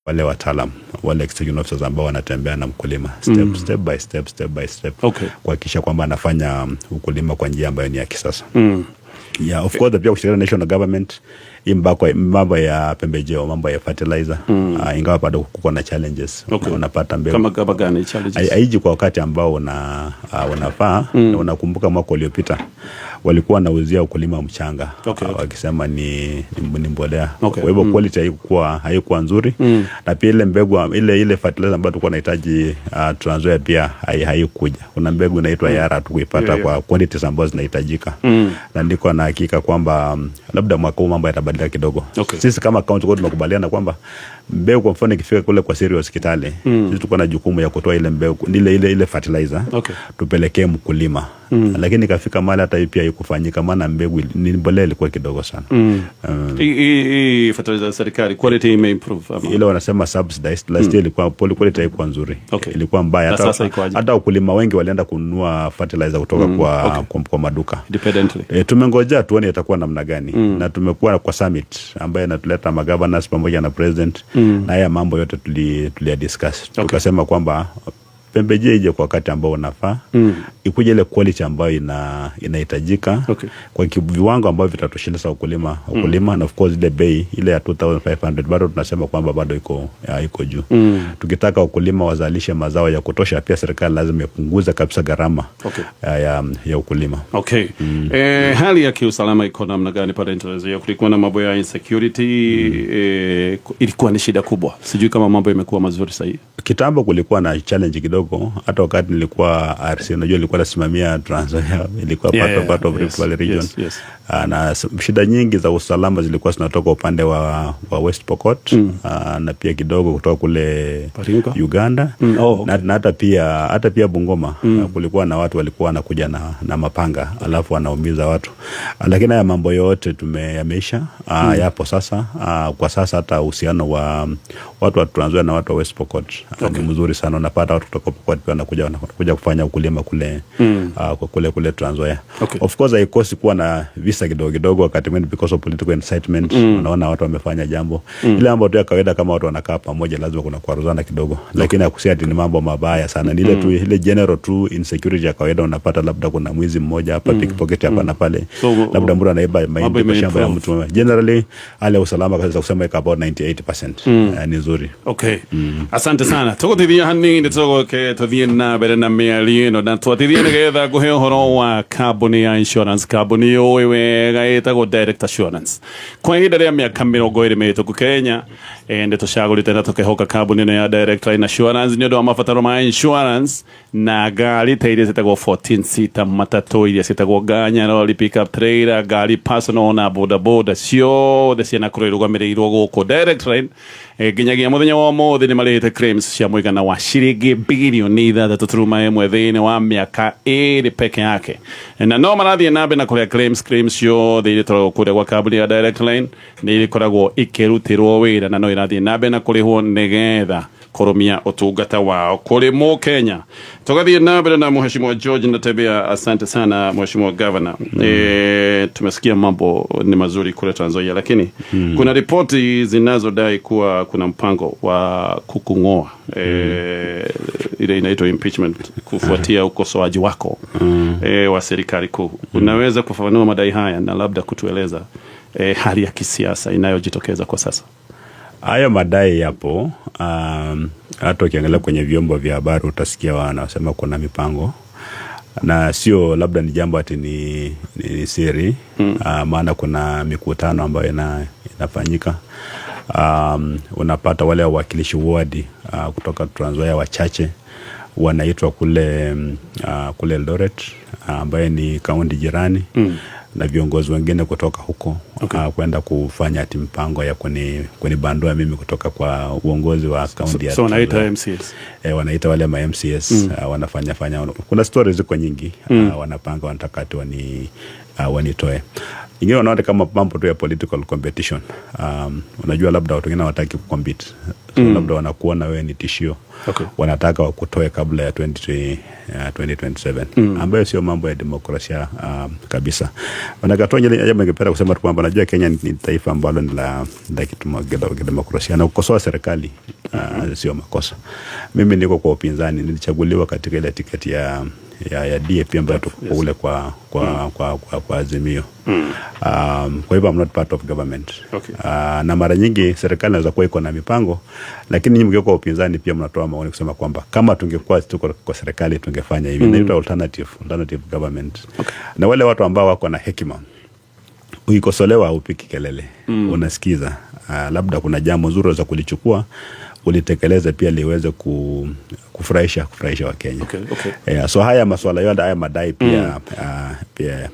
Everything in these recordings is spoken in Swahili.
Wale wataalam, wale extension officers ambao wanatembea na mkulima step, step by step, step by step kuhakikisha kwamba anafanya ukulima kwa njia ambayo ni ya kisasa. Yeah, of course pia kushirikiana na national government hii mambo ya pembejeo, mambo ya fertilizer, ingawa bado kuko na challenges. Unapata mbegu Kama gani challenges? Haiji kwa wakati ambao unafaa. Na unakumbuka mwaka uliopita walikuwa wanauzia ukulima mchanga, wakisema ni mbolea. Kwa hivyo quality haikuwa nzuri, na pia ile mbegu, ile fertilizer ambayo tulikuwa tunahitaji Trans Nzoia pia haikuja. Kuna mbegu inaitwa Yara, hatukuipata kwa quantities ambazo zinahitajika, na niko na hakika kwamba labda mwaka huu mambo yatabadilika kidogo. Sisi kama county kwa tumekubaliana kwamba mbegu, kwa mfano, ikifika kule kwa Serious Kitale, sisi tuko na jukumu ya kutoa ile mbegu, ile fertilizer, tupelekee mkulima, lakini ikafika mahali hata hii pia haikufanyika, maana mbegu ni mbolea ilikuwa kidogo sana. Hii fertilizer ya serikali, quality imeimprove ama? Ile wanasema subsidized, last year ilikuwa quality haikuwa nzuri. Ilikuwa mbaya. Na Hata, sasa ikoaje? Hata wakulima wengi walienda kununua fertilizer kutoka kwa maduka. Independently. E, tumengojea tuone itakuwa namna gani, na tumekuwa kwa summit ambayo inatuleta magovernors pamoja na president, na haya mambo yote tulia discuss. Tukasema kwamba pembejeo ije kwa wakati ambao unafaa, ikuje ile quality ambayo inahitajika kwa viwango ambavyo vitatosheleza wakulima, na of course ile bei ile ya 2500 bado tunasema kwamba bado iko juu. Tukitaka wakulima wazalishe mazao ya kutosha, pia serikali lazima ipunguze kabisa gharama ya ukulima. Okay. Hali ya kiusalama iko namna gani pale Trans Nzoia? Kulikuwa na mambo ya insecurity, ilikuwa ni shida kubwa. Sijui kama mambo imekuwa mazuri sasa hivi. Kitambo kulikuwa na challenge kidogo, hata wakati nilikuwa RC, unajua nilikuwa nasimamia Trans Nzoia, ilikuwa part of Rift Valley region. Na shida nyingi za usalama zilikuwa zinatoka upande wa West Pokot, na pia kidogo kutoka kule Baringo? Uganda, Oh, okay. na hata pia Bungoma, kulikuwa na watu walikuwa wanakuja na mapanga alafu wanaumiza watu. Lakini haya mambo yote yameisha, yapo sasa. Kwa sasa hata uhusiano wa watu wa Trans Nzoia na watu wa West Pokot ni mzuri sana. Unapata watu kutoka Pokot pia wanakuja kufanya ukulima kule kwa kule Trans Nzoia. Of course haikosi kuwa na visa kidogo kidogo wakati mwingine because of political incitement. Unaona watu wamefanya jambo, ile mambo tu ya kawaida, kama watu wanakaa pamoja lazima kuna kuaruzana kidogo, lakini hakusi ati ni mambo mabaya sana, ni ile tu ile general tu insecurity ya kawaida. Unapata labda kuna mwizi mmoja hapa, pickpocket hapa na pale, So, labda mtu anaiba mambo mahindi kwa shamba ya imeimprove. mtu. Generally hali ya usalama kabisa kusema iko about 98%, ni nzuri. Okay. Asante sana. Tũgũtithia hanini, tũgoke tũthiĩ na mbere na mĩario ĩno, na twatithia nĩgetha ngũhe ũhoro wa kambuni ya insurance, kambuni yũĩ wega ĩtagwo Direct Assurance. Kwa ihinda rĩa mĩaka 20 mĩhĩtũku Kenya, nĩ tũcagũrĩte na tũkehoka kambuni ĩno ya Direct Line Assurance nĩ ũndũ wa mabataro ma insurance na ngari ta iria ciĩtagwo 14 seater, matatũ iria ciĩtagwo nganya, lorry, pickup, trailer, ngari personal na boda boda, ciothe cianakorwo irũgamĩrĩirwo gũkũ Direct Line. Nginyagia mũthenya wa ũmũthĩ nĩ marĩhĩte claims cia mũigana wa ciringi 6.6 birioni thĩinĩ wa mĩaka 2 peke yake, na no marathiĩ na mbere na kũrĩa claims. Claims ciothe iria ikoragwo kũrĩa gwa kambuni ya Direct Line nĩ ikoragwo ikĩrutĩrwo wĩra, na no irathiĩ na mbere na kũrĩhwo nĩgetha kũrũmia ũtungata wao kũrĩ mũkenya. Tũgathiĩ na mbere na Mheshimiwa George Natembeya. Asante sana, Mheshimiwa Governor. Tumesikia mambo ni mazuri kule Trans Nzoia, lakini kuna ripoti zinazodai kuwa kuna mpango wa kukung'oa, ile inaitwa impeachment, kufuatia ukosoaji wako wa serikali kuu. Unaweza kufafanua madai haya na labda kutueleza hali ya kisiasa inayojitokeza kwa sasa? Hayo madai yapo. Hata ukiangalia kwenye vyombo vya habari utasikia wanasema kuna mipango, na sio labda ni jambo ati ni siri, maana kuna mikutano ambayo inafanyika. Unapata wale wawakilishi wadi kutoka Trans Nzoia wachache wanaitwa kule Eldoret, ambaye ni kaunti jirani, na viongozi wengine kutoka huko, kwenda kufanya ati mpango ya kunibandua mimi kutoka kwa uongozi wa kaunti ya So wanaita Trans Nzoia. MCAs. Wanaita wale ma MCAs, wanafanya fanya, kuna stories ziko nyingi, wanapanga, wanataka ati wanitoe. Ingine wanaona kama mambo tu ya political competition. Unajua labda watu wengine hawataki kucompete, so labda wanakuona wewe ni tishio. Wanataka wakutoe kabla ya 2027, ambayo sio mambo ya demokrasia kabisa. Wanakatoa jambo. Ningependa kusema tu kwamba najua Kenya ni taifa ambalo ni la kidemokrasia na kukosoa serikali sio makosa. Mimi niko kwa upinzani, nilichaguliwa katika ile tiketi ya DAP ambayo tuko kule kwa Azimio. Kwa hivyo I'm not part of government. Na mara nyingi serikali inaweza kuwa iko na mipango, lakini nyinyi mkiwa kwa upinzani pia mnatoa maoni kusema kwamba kama tungekuwa tuko kwa serikali tungefanya hivi. Inaitwa alternative government. Na wale watu ambao wako na hekima, ukikosolewa hupigi kelele, unasikiza. Labda kuna jambo zuri unaweza kulichukua ulitekeleze pia liweze kufurahisha Wakenya. Yeah, so haya masuala yote, haya madai pia,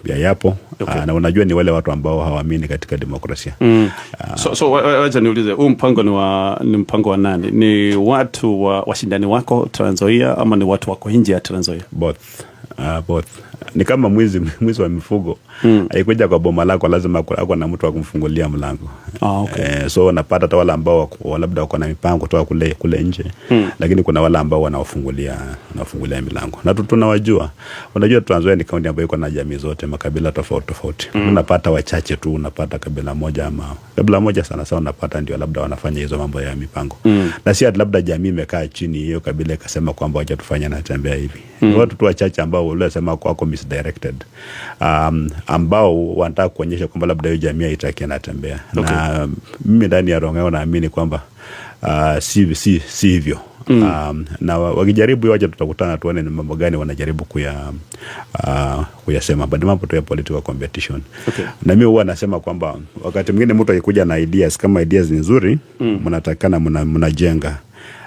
pia yapo. Na unajua ni wale watu ambao hawaamini katika demokrasia. So wacha niulize, huu mpango ni mpango wa nani? Ni watu wa washindani wako Trans Nzoia ama ni watu wako nje ya Trans Nzoia? Both. Both. Ni kama mwizi wa mifugo akikuja kwa boma lako lazima ako na mtu wa kumfungulia mlango. So unapata hata wale ambao labda wako na mipango kutoka kule nje, lakini kuna wale ambao wanawafungulia milango na tunawajua. Unajua Trans Nzoia ni kaunti ambayo iko na jamii zote, makabila tofauti tofauti. Unapata wachache tu, unapata kabila moja ama kabila moja sana sana unapata ndio labda wanafanya hizo mambo ya mipango, na si ati labda jamii imekaa chini hiyo kabila ikasema kwamba wacha tufanye Natembeya hivi. Ni watu tu wachache ambao walisema wako misdirected, ambao wanataka kuonyesha kwamba labda hiyo jamii haitaki Natembeya. Na mimi ndani ya roho yangu naamini kwamba si hivyo. Na wakijaribu, wacha tutakutana tuone ni mambo gani wanajaribu kuyasema, but mambo tu ya political competition. Na mimi huwa nasema kwamba wakati mwingine mtu akikuja na ideas, kama ideas ni nzuri, mnatakana mnajenga,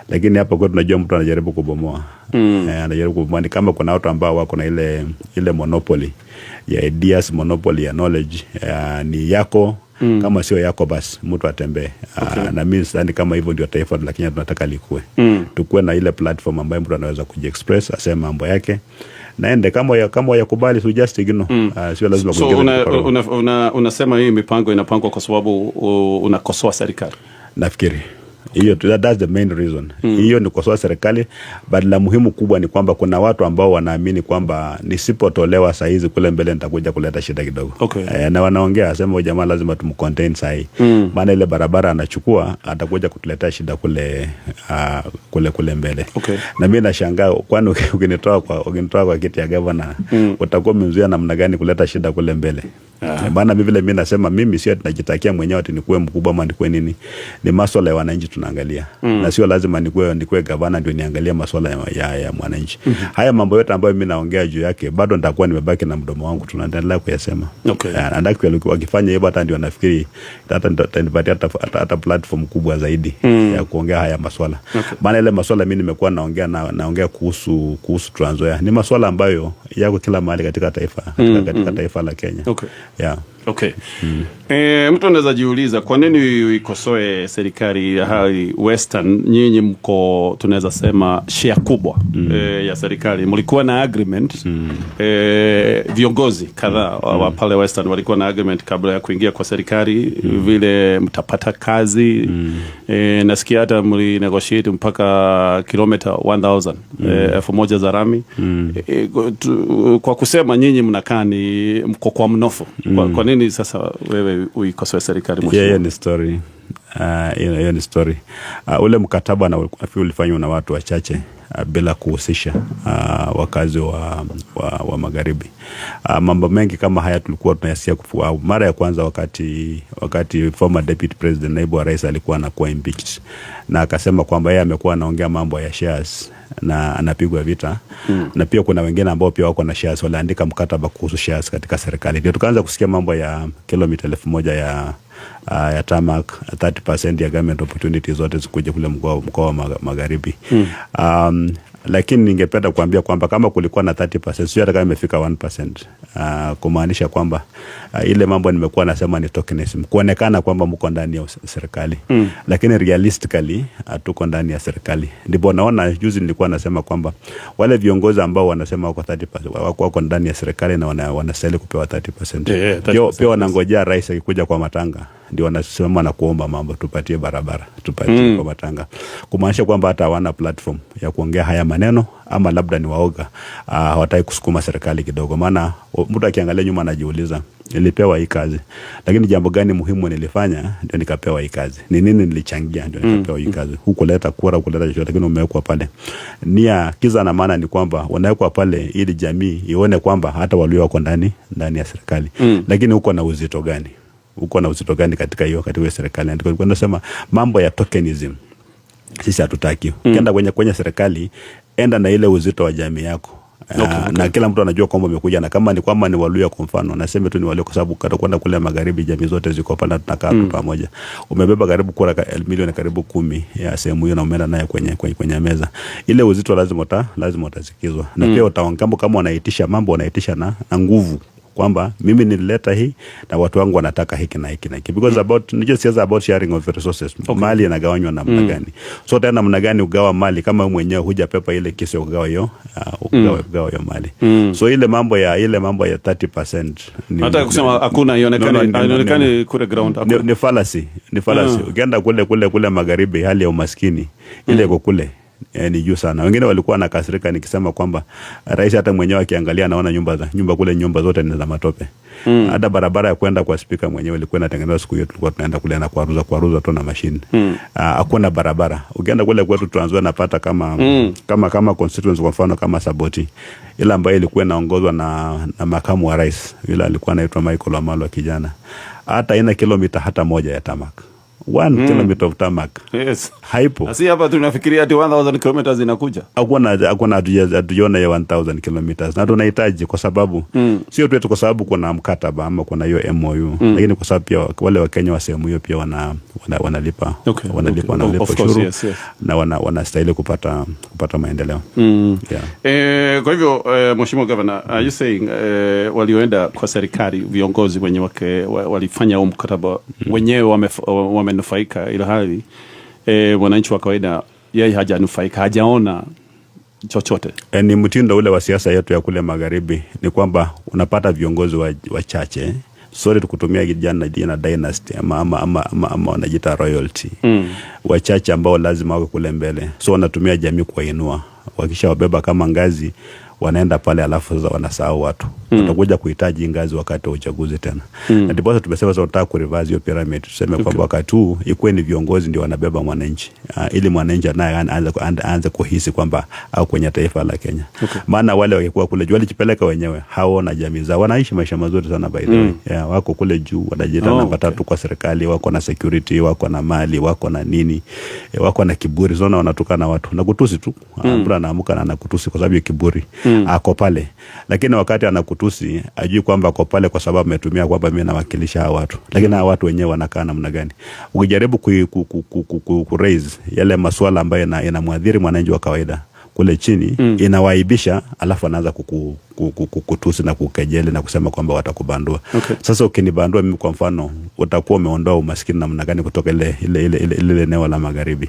lakini hapa kwetu tunajua mtu anajaribu kubomoa. Anajaribu kubomoa. Ni kama kuna watu ambao wako na ile monopoly ya ideas, monopoly ya knowledge, ni yako, kama sio yako basi mtu atembee. Na mimi sidhani kama hivyo ndio taifa la Kenya tunataka likue. Tukuwe na ile platform ambayo mtu anaweza kujiexpress, aseme mambo yake naende, kama yakubali, so just ignore. Sio lazima So kuingiza mikono. unasema hii mipango inapangwa kwa sababu unakosoa serikali? Nafikiri hiyo that's the main reason. Hiyo ni kukosoa serikali, but la muhimu kubwa ni kwamba kuna watu ambao wanaamini kwamba nisipotolewa saa hizi, kule mbele nitakuja kuleta shida kidogo. Na wanaongea asema huyu jamaa lazima tumcontain saa hii, maana ile barabara anachukua atakuja kutuletea shida kule mbele. Na mimi nashangaa, kwani ukinitoa kwa kiti ya gavana, utakuwa umemzuia namna gani kuleta shida kule mbele? Maana mimi vile mimi nasema, mimi sio ati najitakia mwenyewe ati nikuwe mkubwa ama nikuwe nini. Ni masuala ya wananchi tunaangalia. Na sio lazima nikuwe gavana ndio niangalie masuala ya mwananchi. Haya mambo yote ambayo mimi naongea juu yake bado nitakuwa nimebaki na mdomo wangu, tunaendelea kuyasema. And actually wakifanya hivyo hata ndio nafikiri hata itanipatia hata platform kubwa zaidi ya kuongea haya masuala. Maana ile masuala mimi nimekuwa naongea na, naongea kuhusu Trans Nzoia ni masuala ambayo yako kila mahali katika taifa, katika taifa la Kenya. Yeah. Okay. Mtu anaweza jiuliza kwa nini uikosoe serikali ya hali Western, nyinyi mko tunaweza sema share kubwa ya serikali, mlikuwa na agreement, viongozi kadhaa wa pale Western walikuwa na agreement kabla ya kuingia kwa serikali vile mtapata kazi. Nasikia hata mlinegotiate mpaka kilomita 1000 1000 za rami. Kwa kusema nyinyi mnakaa ni mko kwa mnofu, kwa nini sasa wewe uikosoe serikali, mheshimiwa? Hiyo ni story. Hiyo ni story. Ule mkataba na nafikiri ulifanywa na watu wachache bila kuhusisha wakazi wa magharibi. Mambo mengi kama haya tulikuwa tunayasikia mara ya kwanza wakati former deputy president, naibu wa rais, alikuwa anakuwa impeached na akasema kwamba yeye amekuwa anaongea mambo ya shares na anapigwa vita. Na pia kuna wengine ambao pia wako na shares, waliandika mkataba kuhusu shares katika serikali. Ndio tukaanza kusikia mambo ya kilomita 1000 ya tarmac, 30% ya government opportunities zote zikuje kule mkoa wa magharibi. Lakini ningependa kuambia kwamba kama kulikuwa na 30%, sio hata kama imefika 1%, kumaanisha kwamba ile mambo nimekuwa nasema ni tokenism, kuonekana kwamba mko ndani ya serikali, lakini realistically hatuko ndani ya serikali. Ndipo naona juzi nilikuwa nasema kwamba wale viongozi ambao wanasema wako 30%, wako ndani ya serikali na wanastahili kupewa 30%. Yeah, 30%. Pia wanangojea rais akikuja kwa matanga ndio wanasimama na kuomba mambo, tupatie barabara, tupatie kwa matanga, kumaanisha kwamba hata hawana platform ya kuongea haya maneno, ama labda ni waoga, hawataki kusukuma serikali kidogo. Maana mtu akiangalia nyuma anajiuliza, nilipewa hii kazi, lakini jambo gani muhimu nilifanya ndio nikapewa hii kazi? Ni nini nilichangia ndio nikapewa hii kazi? Hukuleta kura, hukuleta chochote, lakini umewekwa pale. Nia kiza na maana ni kwamba unawekwa pale ili jamii ione kwamba hata walio wako ndani ya serikali, lakini uko na uzito gani? Uko na uzito gani katika hiyo serikali? Ndio nasema mambo ya tokenism sisi hatutaki. Ukienda kwenye serikali, enda na ile uzito wa jamii yako. Okay. Na kila mtu anajua kwamba umekuja, na kama ni kwamba ni Waluya kwa mfano, nasema tu ni Waluya kwa sababu kwenda kule magharibi jamii zote ziko pale, tunakaa pamoja. Umebeba karibu kura milioni karibu 10 ya sehemu hiyo na umeenda naye kwenye meza. Ile uzito lazima utasikizwa. Na pia utaongea kama wanaitisha mambo, wanaitisha na nguvu kwamba mimi nilileta hii na watu wangu wanataka hiki na hiki na hiki, because about ni just about sharing of resources. Okay. Mali inagawanywa namna gani? So tena namna gani ugawa mali kama wewe mwenyewe hujapepa ile kesi ya kugawa hiyo ugawa hiyo mali. So ile mambo ya 30% ni hata kusema hakuna, ionekane kule ground hakuna. Ni fallacy, ni fallacy. Ukienda kule magharibi, hali ya umaskini ile iko kule ni juu sana. Wengine walikuwa nakasirika nikisema kwamba rais hata mwenyewe akiangalia anaona nyumba kule, nyumba zote ni za matope. Hata barabara ya kwenda kwa spika mwenyewe ilikuwa inatengenezwa siku hiyo tulikuwa tunaenda kule na kuaruza tu na mashine. Hakuna barabara. Ukienda kule kwetu Trans Nzoia napata kama constituency kwa mfano kama Saboti, ile ambayo ilikuwa inaongozwa na makamu wa rais, yule alikuwa anaitwa Michael Wamalwa kijana. Hata ina kilomita hata moja ya tarmac. 1 kilometer of tarmac. Yes. Haipo. Asi hapa tunafikiria ati 1000 kilometers inakuja. Hakuna hatujaona ya 1000 kilometers. Na tunahitaji kwa sababu sio tu kwa sababu kuna mkataba ama kuna hiyo MOU, lakini kwa sababu pia wale wa Kenya wa sehemu hiyo pia wanalipa wanalipa ushuru. Yes. Na wanastahili kupata maendeleo. Yeah. Kwa hivyo Mheshimiwa Governor, are you saying walioenda kwa serikali viongozi wenye walifanya huo mkataba wenyewe wamenufaika, ila hali wananchi wa kawaida yeye hajanufaika, hajaona chochote? Ni mtindo ule wa siasa yetu ya kule magharibi, ni kwamba unapata viongozi wachache, sorry tukutumia jina dynasty ama wanajiita royalty, wachache ambao lazima wawe kule mbele, so wanatumia jamii kuwainua, wakisha wabeba kama ngazi wanaenda pale, alafu sasa wanasahau watu. Watakuja kuhitaji ngazi wakati wa uchaguzi tena. Na ndipo sasa tumesema sasa tunataka kureverse hiyo pyramid, tuseme kwamba wakati huu ikuwe ni viongozi ndio wanabeba mwananchi, ili mwananchi naye aanze kuhisi kwamba au kwenye taifa la Kenya. Maana wale wakikuwa kule juu walijipeleka wenyewe, hao na jamii zao wanaishi maisha mazuri sana by the way. Yeah, wako kule juu wanajiita namba 3 kwa serikali, wako na security, wako na mali, wako na nini, wako na kiburi sana, wanatukana watu na kutusi tu. Mtu anaamka na anakutusi kwa sababu ya kiburi. Ako pale, lakini wakati anakutusi ajui kwamba ako pale kwa sababu ametumia kwamba mimi nawakilisha hawa watu, lakini hawa watu wenyewe wanakaa namna gani? Ukijaribu ku raise yale masuala ambayo inamwadhiri mwananchi wa kawaida kule chini, inawaibisha, alafu anaanza kukutusi na kukejeli na kusema kwamba watakubandua. Sasa ukinibandua mimi kwa mfano, utakuwa umeondoa umaskini namna gani kutoka ile eneo la magharibi?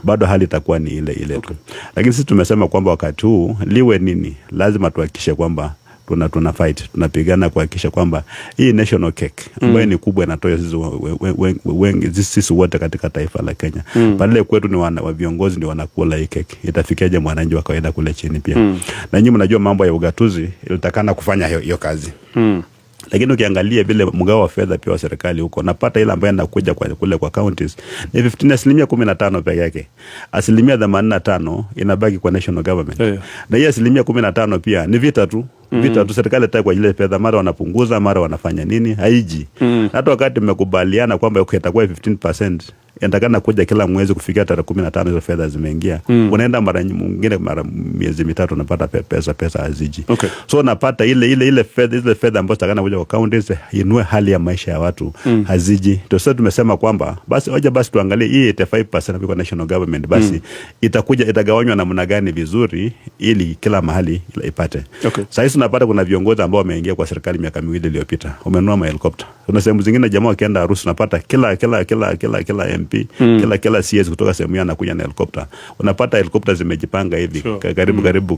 Bado hali itakuwa ni ile ile tu. Lakini sisi tumesema kwamba wakati huu liwe nini, lazima tuhakikishe kwamba tuna fight, tunapigana kuhakikisha kwamba hii national cake ambayo ni kubwa inatoa sisi wengi, sisi wote katika taifa la Kenya. Pale kwetu ni viongozi ndio wanakula hii cake, itafikiaje mwananchi wa kawaida kule chini pia? Na nyinyi mnajua mambo ya ugatuzi ilitakana kufanya hiyo kazi. Lakini ukiangalia vile mgao wa fedha pia wa serikali huko, napata ile ambayo inakuja kwa kule kwa counties ni 15% peke yake. 85% inabaki kwa national government. Yeah. Na hiyo 15% pia ni vita tu. Vita tu, serikali itaki kwa ile fedha, mara wanapunguza, mara wanafanya nini, haiji. Hata wakati mmekubaliana kwamba itakuwa 15%, Inatakana kuja kila mwezi kufikia tarehe 15 hizo fedha zimeingia. Unaenda mara nyingine mara miezi 3 unapata pesa haziji. So unapata ile fedha, ile fedha ambazo zitakana kuja kwa counties inue hali ya maisha ya watu haziji. Ndio sasa tumesema kwamba basi hoja basi tuangalie hii 85% kwa national government basi itakuja itagawanywa namna gani vizuri ili kila mahali ipate. Sasa hizi tunapata kuna viongozi ambao wameingia kwa serikali miaka 2 iliyopita. Wamenunua mahelikopta. Kuna sehemu zingine jamaa wakienda harusi unapata kila MP, kila CS kutoka sehemu anakuja na helikopta. Unapata helikopta zimejipanga hivi karibu karibu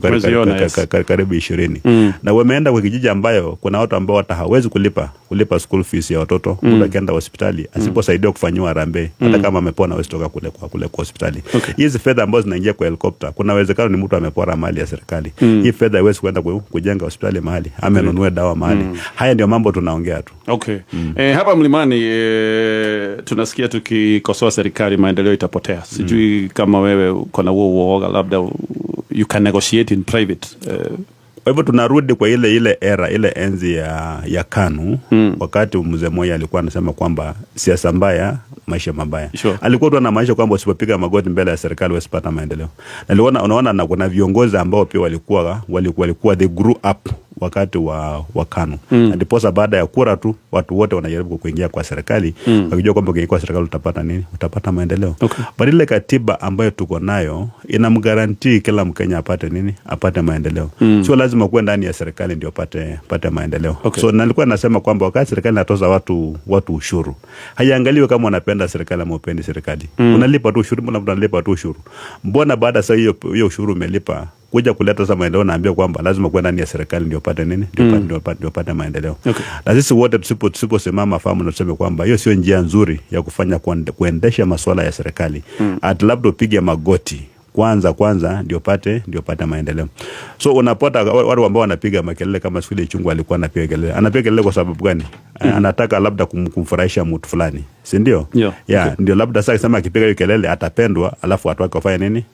20. Na wameenda kwa kijiji ambayo kuna watu ambao hata hawezi kulipa school fees ya watoto. Mtu akienda hospitali asiposaidiwa kufanyiwa harambee hata kama amepona hawezi toka kule kwa hospitali. Hizi fedha ambazo zinaingia kwa helikopta kuna uwezekano ni mtu amepora mali ya serikali. Hii fedha haiwezi kwenda kujenga hospitali mahali, amenunua dawa mahali. Haya ndio mambo tunaongea tu. Hapa Mlimani tunasikia tukikosoa serikali maendeleo itapotea. Sijui kama wewe uko na huo uoga, labda you can negotiate in private. Kwa hivyo tunarudi kwa ile era, ile enzi ya KANU, wakati mzee Moi alikuwa anasema kwamba siasa mbaya maisha mabaya. Alikuwa tu anamaanisha kwamba usipopiga magoti mbele ya serikali usipata maendeleo. Na niliona unaona na kuna viongozi ambao pia walikuwa they grew up wakati wa KANU. Na ndiposa baada ya kura tu watu wote wanajaribu kuingia kwa serikali, wakijua kwamba ukiingia kwa serikali utapata nini? Utapata maendeleo. But ile katiba ambayo tuko nayo inamgarantii kila Mkenya apate nini? Apate maendeleo. Sio lazima kuwe ndani ya serikali ndio apate maendeleo. So nilikuwa nasema kwamba wakati serikali inatoza watu ushuru, haiangaliwi kama wanapenda serikali ama upendi serikali. Unalipa tu ushuru, mbona unalipa tu ushuru? Mbona baada sasa hiyo ushuru umelipa kuja kuleta sasa maendeleo, naambia kwamba lazima kuwe ndani ya serikali ndio upate nini? Ndio upate maendeleo. Na sisi wote tusiposimama fahamu na tuseme kwamba hiyo sio njia nzuri ya kufanya kuendesha masuala ya serikali. At labda upige magoti kwanza ndio upate maendeleo. So unapata watu ambao wanapiga makelele kama siku ile Ichung'wah alikuwa anapiga kelele. Anapiga kelele kwa sababu gani? Anataka labda kumfurahisha mtu fulani, si ndio? Ndio labda sasa akisema akipiga hiyo kelele atapendwa, alafu watu wake wafanye nini?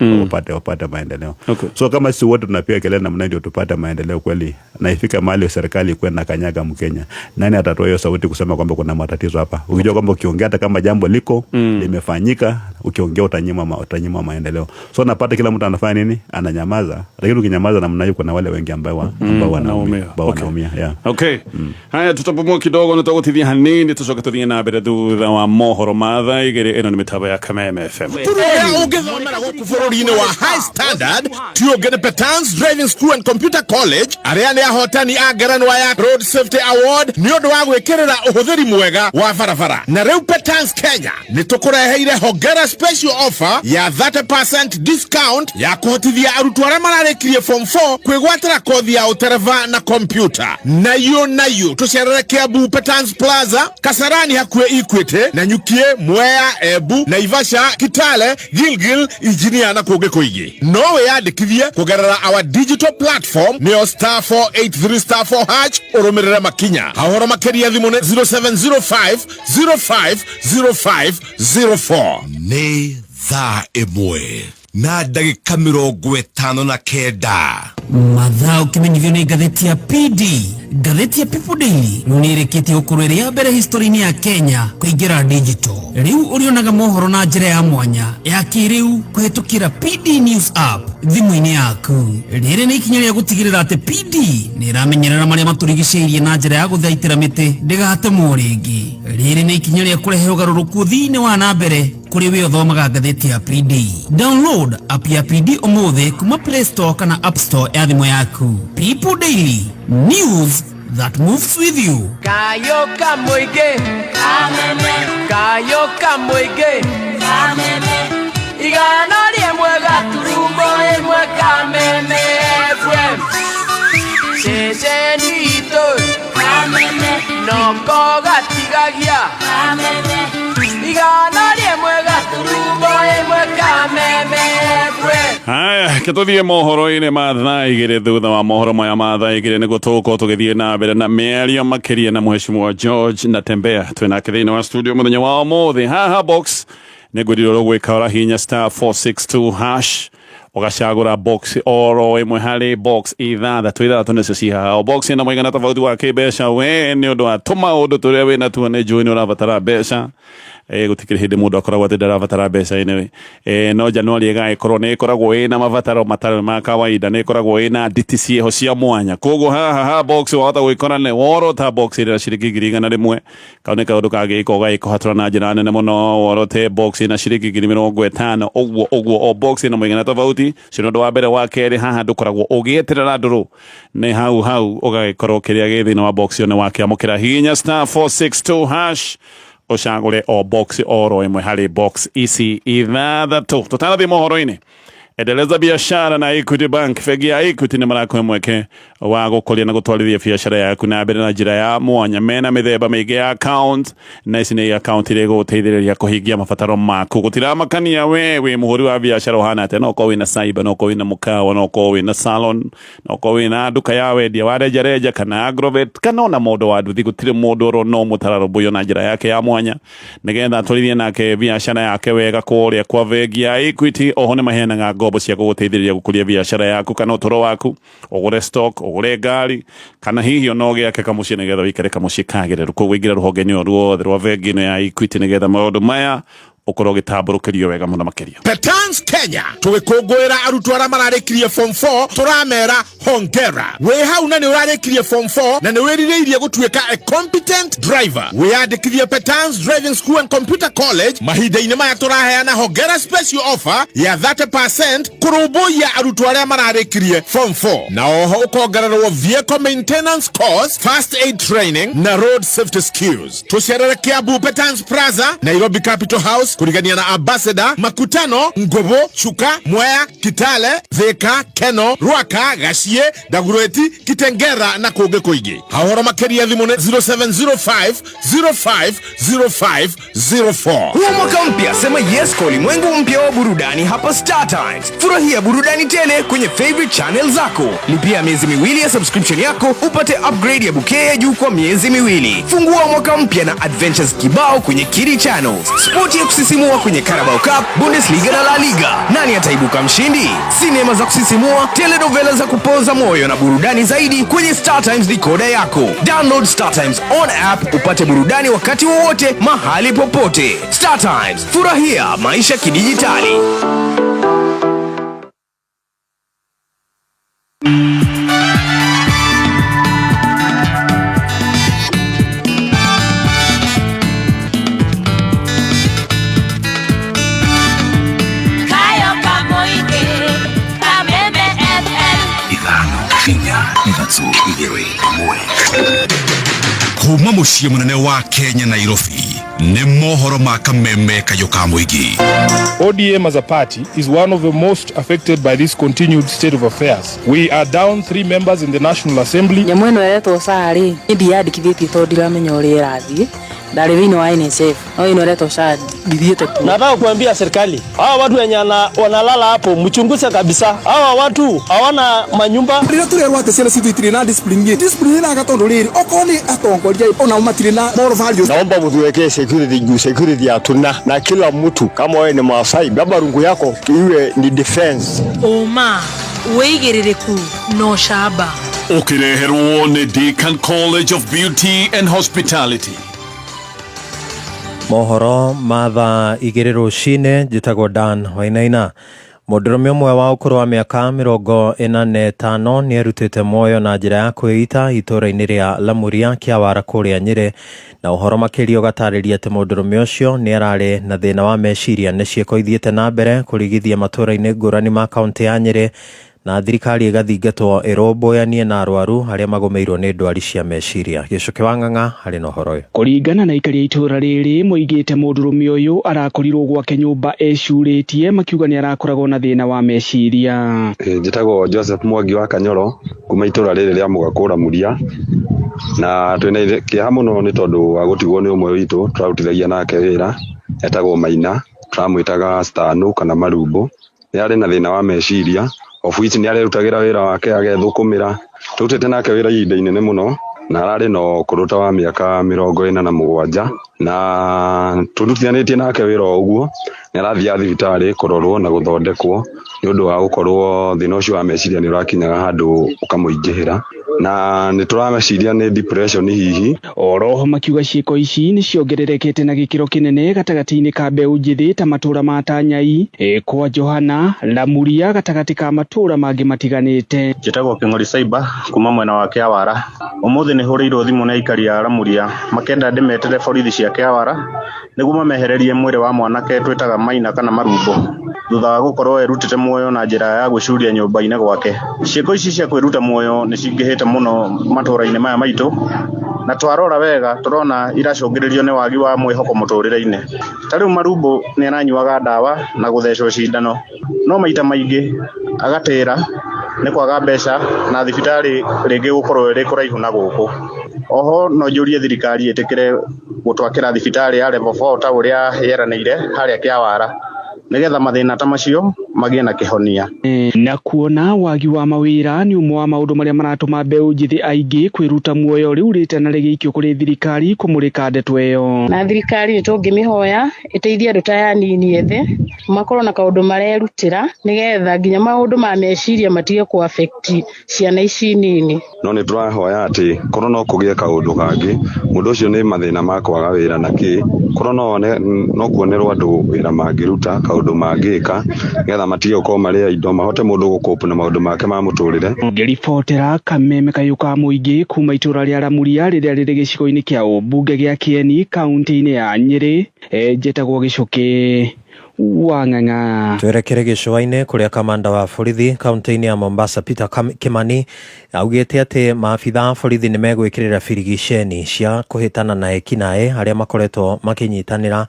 Wapate maendeleo. So kama sisi wote tunapiga kelele namna ndio tupate maendeleo kweli, na ifika mahali serikali kwenda kanyaga Mkenya, nani atatoa hiyo sauti kusema kwamba kuna matatizo hapa? Ukijua kwamba ukiongea hata kama jambo liko limefanyika, ukiongea utanyima maendeleo. So napata kila mtu anafanya nini? Ananyamaza. Lakini ukinyamaza namna hiyo kuna wale wengi ambao wanaumia. Haya, tutapumua kidogo na tugutithia hanini tucoke tuthie na mbere thutha wa mohoro ma thaa igĩrĩ. Ĩno nĩ mĩtambo ya Kameme FM. Ũrĩa ũngĩthomera gũkũ bũrũri-inĩ wa High Standard ti ũngĩ nĩ Petans Driving School and Computer College, arĩa nĩ ahotani a ngerenwa ya Road Safety Award nĩ ũndũ wa gwĩkĩrĩra ũhũthĩri mwega wa barabara. Na rĩu Petans Kenya nĩ tũkũreheire hongera special offer ya 30% discount ya kũhotithia arutwo arĩa mararĩkirie form 4 kwĩgwatĩra kothi ya ũtereba na kompyuta. Nayo tũcerere Kiambu Petans Plaza, Kasarani hakuhĩ Equity, na Nyukie, Mwea, Embu, Naivasha, Kitale, Gilgil, Engineer na kũngĩ kũingĩ. No wĩyandĩkithie kũgerera our digital platform nĩyo *483 *4# ũrũmĩrĩre makinya. Ũhoro makĩria thimũ nĩ 0705 05 05 04. Nĩ thaa 1 na ndagĩka 59. Mathaa ũkĩmenyithio nĩ ngathĩti ya PD. Ngathĩti ya People Daily rĩu nĩ ĩrĩkĩtie gũkorwo ĩrĩ ya mbere history-inĩ ya Kenya kũingĩra digital. Rĩu ũrĩonaga mohoro na njĩra ya mwanya ya kĩrĩu kũhĩtũkĩra PD News app thimũ-inĩ yaku. Rĩrĩ nĩ ikinya rĩa gũtigĩrĩra atĩ PD nĩ ĩramenyerera marĩa matũrigicĩirie na njĩra ya gũthaitĩra mĩtĩ ndĩgatemwo rĩngĩ. Rĩrĩ nĩ ikinya rĩa kũrehe ũgarũrũku thĩinĩ wa na mbere kũrĩ we ũthomaga ngathĩti ya PD. Download app ya PD ũmũthĩ kuma Play Store kana App Store ya thimũ yaku. People Daily, news that moves with you. Kayo kamoige, kayo kamoige, igana rĩmwe gaturumo ĩmwe Kameme FM, ceceni itũ noko gatigagia, igana rĩmwe gaturumo ĩmwe Kameme FM. Haya, kituthie mohoro-inĩ ma thaa igĩrĩ. Thutha wa mohoro maya ma thaa igĩrĩ nĩguo tũgũkorwo tũgĩthiĩ na mbere na mĩario makĩria na mheshimiwa George Natembeya. Twĩnake thĩinĩ wa studio mũthenya wa ũmũthĩ. Haha box nĩngwĩrire ũrĩa ũgwĩka, ũrahihinya *462# ũgacagũra box oro ĩmwe harĩ box ithathatũ nĩcio ci haha. O box ĩna mũigana tofauti wa kĩmbeca. We nĩ ũndũ wa tũmaũndũ tũrĩa wĩna tuo nĩ njũĩ nĩ ũrabatara mbeca, Gutikiri hindi mundu akoragwo ati ndarabatara mbeca anyway. No Januari ĩgagĩkorwo nĩ ĩkoragwo ĩna mabataro matarĩ ma kawaida, nĩ ĩkoragwo ĩna nditi ciĩho cia mwanya. Koguo haha ha box wahota gwĩkora nĩ worota box ĩrĩa ciringi 100,000. Kau nĩ kaũndũ kangĩka ũgagĩkũhatũra na njĩra nene mũno. Worote box ĩna ciringi 50,000 ũguo ũguo, o box ĩna mũigana tofauti. Ũcio nĩ ũndũ wa mbere. Wa kerĩ, haha ndũkoragwo ũgĩeterera ndũrũ, nĩ hau hau ũgagĩkorwo kĩrĩa gĩ thĩinĩ wa box ĩyo nĩ wakĩamũkĩra. Hihinya star 462 hash ũcagũre o box oro ĩmwe harĩ box ici ithathatũ. Tũtanathiĩ mohoro-inĩ, endeleza biashara na Equity Bank. Bengi ya Equity nĩ marakũhe mweke wa gũkũria na gũtwarithia biashara yaku na mbere na njĩra ya mwanya. Mena mĩthemba mĩingĩ ya account, na ici nĩ account iria igũgũteithĩrĩria kũhingia mabataro maku. Gũtiramakania we wĩ mũhũri wa biashara ũhana atĩa, no ũkorwo wĩna cyber, no ũkorwo wĩna mũkawa, no ũkorwo wĩna salon, no ũkorwo wĩna nduka ya wendia wa rejareja kana agrovet, kana ona mũndũ wa nduthi. Gũtirĩ mũndũ oro no mũtararũmbũiyo na njĩra yake ya mwanya nĩgetha atwarithie nake biashara yake wega kũrĩa kwa bengi ya Equity. Oho nĩ maheanaga ngombo cia gũgũteithĩrĩria gũkũria biashara yaku kana ũtũro waku, ũgũre stock, ũgũre ngari, kana hihi ona ũgĩake kamũciĩ nĩgetha ũikare kamũciĩ kagĩrĩru. Koguo ingĩra rũhonge-inĩ o ruothe rwa bengi ĩno ya Equity nĩgetha maũndũ maya ũkorwo ũgĩtambũrũkĩrio wega mũno makĩria. Petans Kenya tũgĩkũngũĩra arutwo arĩa mararĩkirie form 4, tũramera hongera. Wĩ hau na nĩ ũrarĩkirie form 4 na nĩ wĩrirĩirie gũtuĩka a competent driver, wĩyandĩkithie Petans Driving School and Computer College. Mahinda-inĩ maya tũraheana hongera special offer ya 30% kũrũmbũiya arutwo arĩa mararĩkirie form 4, na oho ũkongererwo vehicle maintenance course, first aid training na road safety skills. Tũcerere Kiambu Petans Plaza, Nairobi Capital House, kurigania na Ambassador, Makutano, Ngobo, Chuka, Mwea, Kitale, Thika, Keno, Ruaka, Gachie, Dagoretti, Kitengera na kũngĩ kũingĩ. Hahoro makĩria thimũ nĩ 0705 05 0504. Huu mwaka mpya, sema yes kwa ulimwengu mpya wa burudani hapa Star Times. Furahia burudani tele kwenye favorite channel zako. Lipia miezi miwili ya subscription yako upate upgrade ya bouquet ya juu kwa miezi miwili. Fungua mwaka mpya na adventures kibao kwenye Kidi Channels. Sport ya kusisimua kwenye Carabao Cup, Bundesliga na La Liga. Nani ataibuka mshindi? Sinema za kusisimua, telenovela za kupoza moyo na burudani zaidi kwenye Star Times decoder yako. Download Star Times on app upate burudani wakati wowote mahali popote. Star Times, furahia maisha kidijitali. Kayo Kamoike, Kameme FM. 5 4 3 2 1. Kuma mũciĩ mũnene wa Kenya Nairobi, nĩ mohoro ma Kameme Kayũ ka mũingĩ. ODM as a party is one of the most affected by this continued state of affairs. We are down three members in the National Assembly. Nyamũ ĩno ĩretwo SHA rĩ, niĩ ndiyandĩkithĩtie tondũ ndiramenya ũrĩa ĩrathiĩ. Ndarĩ thĩinĩ wa NSSF, no ĩno ĩretwo SHA ndithiĩte kuo. Nataka kuambia serikali hawa watu wenye wanalala hapo mchunguze kabisa. Hawa watu hawana manyumba. Rĩrĩa tũrerwo atĩ ciana citũ itirĩ na discipline, discipline ĩraga tondũ rĩrĩ okorwo nĩ atongoria onao matirĩ na moral values. Naomba mtuwekee security juu security hatuna, na kila mtu kama wewe ni Maasai, baba rungu yako iwe ni defense. Ũma, wĩigĩrĩrĩku na ũcamba. Ũkĩreherwo nĩ Deakin College of Beauty and Hospitality. Mohoro ma thaa 2 rũcinĩ, njĩtagwo Dan Wainaina. Mũndũrũme ũmwe wa ũkũrũ wa mĩaka 45 nĩ erutĩte muoyo na njĩra ya kwĩita itũũra-inĩ rĩa Lamuria Kĩawara kũrĩa Nyĩrĩ. Na ũhoro makĩria ũgatarĩria atĩ mũndũrũme ũcio nĩ ararĩ na thĩna wa meciria. Nĩ ciĩko ithiĩte na mbere kũrigithia matũũra-inĩ ngũrani ma kaũntĩ ya Nyĩrĩ, na thirikari ĩgathingatwo ĩrũmbũyanie na arwaru arĩa magũmĩirwo nĩ ndwari cia meciria. Gĩcũkĩ wa Ng'ang'a harĩ na ũhoro ũyũ. Kũringana na aikari a itũũra rĩrĩ, moigĩte mũndũrũme ũyũ arakorirwo gwake nyũmba ecurĩtie, makiuga nĩ arakoragwo na thĩna wa meciria. Njĩtagwo Joseph Mwangi wa Kanyoro kuma itũra rĩrĩ rĩa Mũgakũra Muria, na twĩna kĩeha mũno nĩ tondũ wa gũtigwo nĩ ũmwe witũ tũrarutithagia nake wĩra etagwo Maina, tũramwĩtaga Stano kana Marumbo. Nĩ arĩ na thĩna wa meciria, of which nĩ arerutagĩra wĩra wake agethũkũmĩra. Tũrutĩte nake wĩra ihinda inene mũno na ararĩ na ũkũrũ ta wa mĩaka 47, na tũrutithanĩtie nake wĩra o ũguo. Nĩ arathiaga thibitarĩ kũrorwo na gũthondekwo nĩ ũndũ wa gũkorwo thĩna ũcio wa meciria nĩ ũrakinyaga handũ ũkamũingĩhĩra. Na nĩ tũrameciria nĩ depression hihi. Oroho makiuga ciĩko ici nĩ ciongererekete na gĩkĩro kĩnene gatagatĩ-inĩ ka mbeũ njĩthĩ ta matũra ma Tanyai, kwa Johana, Lamuria gatagatĩ ka matũra mangĩ matiganĩte. Njĩtagwo Kĩng'ori Cyber kuma mwena wa Kĩawara. Ũmũthĩ nĩ hũrĩirwo thimũ nĩ aikari a Lamuria makenda ndĩmetere borithi cia Kĩawara nĩguo mamehererie mwĩrĩ wa mwanake twĩtaga Maina kana Marumbo thutha wa gũkorwo erutĩte muoyo na njĩra ya gwĩcuria nyũmba-inĩ gwake. Ciĩko ici cia kwĩruta muoyo nĩ cingĩhĩte mũno matũra-inĩ maya maitũ, na twarora wega tũrona iracũngĩrĩrio nĩ wagi wa mwĩhoko mũtũrĩre-inĩ. Ta rĩu Marumbo nĩ aranyuaga ndawa na gũthecwo cindano, no maita maingĩ agatĩra nĩ kwaga mbeca na thibitarĩ rĩngĩ gũkorwo ĩrĩ kũraihu na gũkũ. Oho no njũrie thirikari ĩtĩkĩre gũtwakĩra thibitarĩ ya level 4 ta ũrĩa yeranĩire harĩa Kĩawara nĩgetha mathĩna ta macio magĩe na kĩhonia. Na kuona wagi wa mawĩra nĩ ũmwe wa maũndũ marĩa maratũma mbeũ njĩthĩ aingĩ kwĩruta muoyo rĩu rĩtana rĩgĩikio kũrĩ thirikari kũmũrĩka ndeto ĩyo. Na thirikari nĩ tũngĩmĩhoya ĩteithie andũ ta aya anini ethĩ makorwo na kaũndũ marerutĩra nĩgetha nginya maũndũ ma meciria matige kũ affect ciana ici nini. No nĩ tũrahoya atĩ korwo no kũgĩe kaũndũ kangĩ, mũndũ ũcio nĩ mathĩna ma kwaga wĩra na kĩ, korwo no kuonerwo andũ wĩra mangĩruta kaũndũ mangĩka nĩgetha matige gũkorwo marĩ indo mahote mũndũ gũkũpu na maũndũ make ma mũtũrĩre. Ngĩribotera Kameme Kayũ ka Mũingĩ kuma itũra rĩa Lamuria rĩrĩa rĩrĩ gĩcigo-inĩ kĩa ũmbunge gĩa Kĩeni kaunti-inĩ ya Nyĩrĩ, njĩtagwo Gĩcũkĩ wa Ng'ang'a. Twerekere gĩcũa-inĩ kũrĩa kamanda wa borithi kaunti-inĩ ya Mombasa Peter Kimani augĩte atĩ maabitha a borithi nĩ megwĩkĩrĩra birigiceni cia kũhĩtana na ekinaĩ arĩa makoretwo makĩnyitanĩra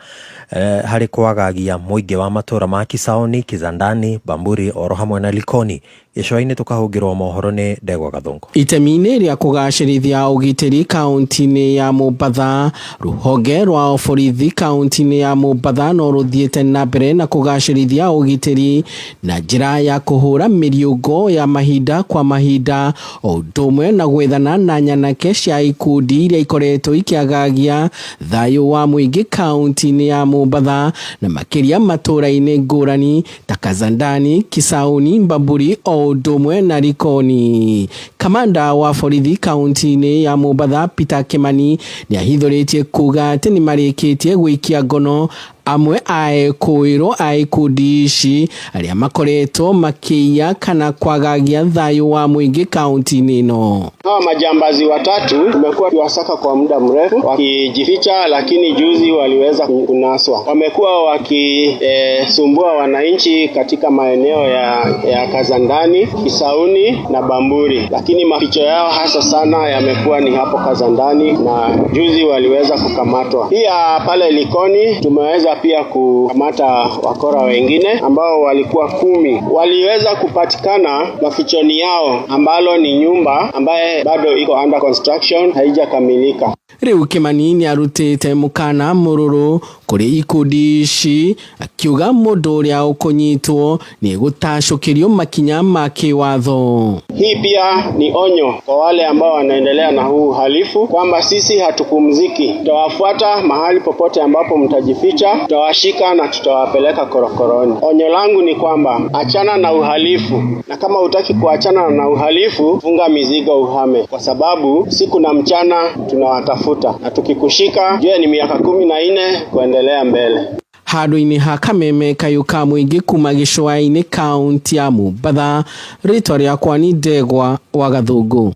harĩ kwagagia mũingĩ wa matũra ma Kisauni, Kizandani, Bamburi oro hamwe na Likoni. Gĩcũa-inĩ tũkahũngĩrwo mohoro nĩ Ndegwa Gathũngũ. Itemi-inĩ rĩa kũgacĩrithia ũgitĩri kaunti-inĩ ya Mombatha, rũhonge rwa borithi kaunti-inĩ ya Mombatha no rũthiĩte na mbere na kũgacĩrithia ũgitĩri na njĩra ya kũhũra mĩriũngo ya mahinda kwa mahinda o ũndũ ũmwe na gwethana na nyanake cia ikundi iria ikoretwo ikĩagagia thayũ wa mũingĩ kaunti-inĩ ya Mombatha na makĩria matũra-inĩ ngũrani ta Kazandani, Kisauni, Mbamburi o ũndũ ũmwe na Likoni. Kamanda wa borithi kaunti-inĩ ya Mombatha Peter Kimani nĩahithũrĩtie kuga atĩ nĩmarĩkĩtie gũikia ngono amwe a ekũĩrwo a ikundi ici arĩa makoretwo makĩiya kana kwagagia thayũ wa mũingĩ kaunti-inĩ ĩno. Hawa majambazi watatu tumekuwa tukiwasaka kwa muda mrefu wakijificha, lakini juzi waliweza kunaswa. Wamekuwa wakisumbua wananchi katika maeneo ya Kazandani, Kisauni na Bamburi, lakini maficho yao hasa sana yamekuwa ni hapo Kazandani na juzi waliweza kukamatwa. Pia pale Likoni tumeweza pia kukamata wakora wengine ambao walikuwa 10. Waliweza kupatikana mafichoni yao ambalo ni nyumba ambaye bado iko under construction, haijakamilika. Rĩu Kimani nĩarutĩte mũkana mũrũrũ kũrĩ ikundi ici akiuga mũndũ ũrĩa ũkũnyitwo nĩ gũtacũkĩrio makinya ma kĩwatho. Hii pia ni onyo kwa wale ambao wanaendelea na huu uhalifu kwamba sisi hatupumziki. Tutawafuata mahali popote ambapo mtajificha, tutawashika na tutawapeleka korokoroni. Onyo langu ni kwamba achana na uhalifu, na kama hutaki kuachana na uhalifu, funga mizigo uhame, kwa sababu siku na mchana tunawatafuta, na tukikushika jue ni miaka 14 kuendelea mbele. Handũ-inĩ ha Kameme Kayũ ka Mũingĩ kuma gĩcũa-inĩ kaunti ya Mombatha, rĩtwa rĩakwa nĩ Ndegwa wa Gathũngũ.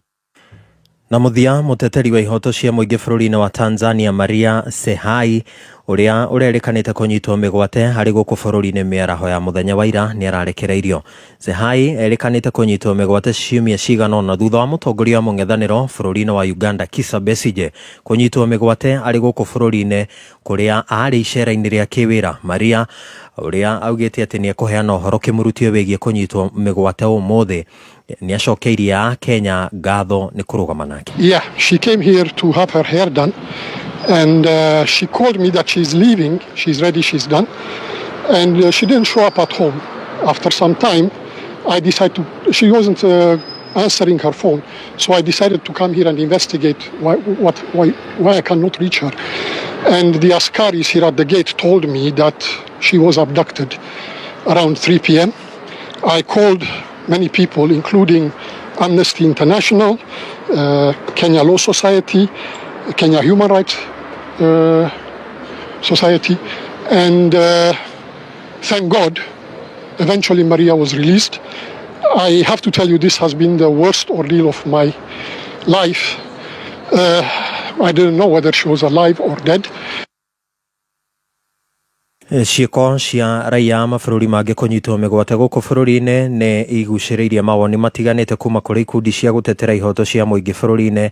Na mũthia, mũteteri wa ihoto cia mũingĩ bũrũri-inĩ wa Tanzania Maria Sehai ũrĩa ũrerĩkanĩte kũnyitwo mĩgwate harĩ gũkũ bũrũri-inĩ mĩaraho ya mũthenya wa ira nĩararekereirio. Sehai erĩkanĩte kũnyitwo mĩgwate ciumia cigana ũna thutha wa mũtongoria wa mũng'ethanĩro bũrũri-inĩ wa Uganda Kizza Besigye kũnyitwo mĩgwate arĩ gũkũ bũrũri-inĩ kũrĩa arĩ icera-inĩ rĩa kĩwĩra. Maria ũrĩa augĩte atĩ nĩekũheana ũhoro kĩmũrutio wĩgiĩ kũnyitwo mĩgwate ũmũthĩ nĩacokeirie a Kenya ngatho nĩ kũrũgama nake. Yeah, she came here to have her hair done, and she called me that she's leaving, she's ready, she's done, and she didn't show up at home. After some time, I decided to, she wasn't answering her phone, so I decided to come here and investigate why I cannot reach her. And the askaris here at the gate told me that she was abducted around 3 p.m. I called many people, including Amnesty International, Kenya Law Society, Kenya Human Rights Society, and thank God, eventually Maria was released. I have to tell you, this has been the worst ordeal of my life. I didn't know whether she was alive or dead. Ciĩko cia raiya a mabũrũri mangĩ kũnyitwo mĩgwate gũkũ bũrũri-inĩ nĩ igucĩrĩirie mawoni matiganĩte kuma kũrĩ ikundi cia gũtetera ihoto cia mũingĩ bũrũri-inĩ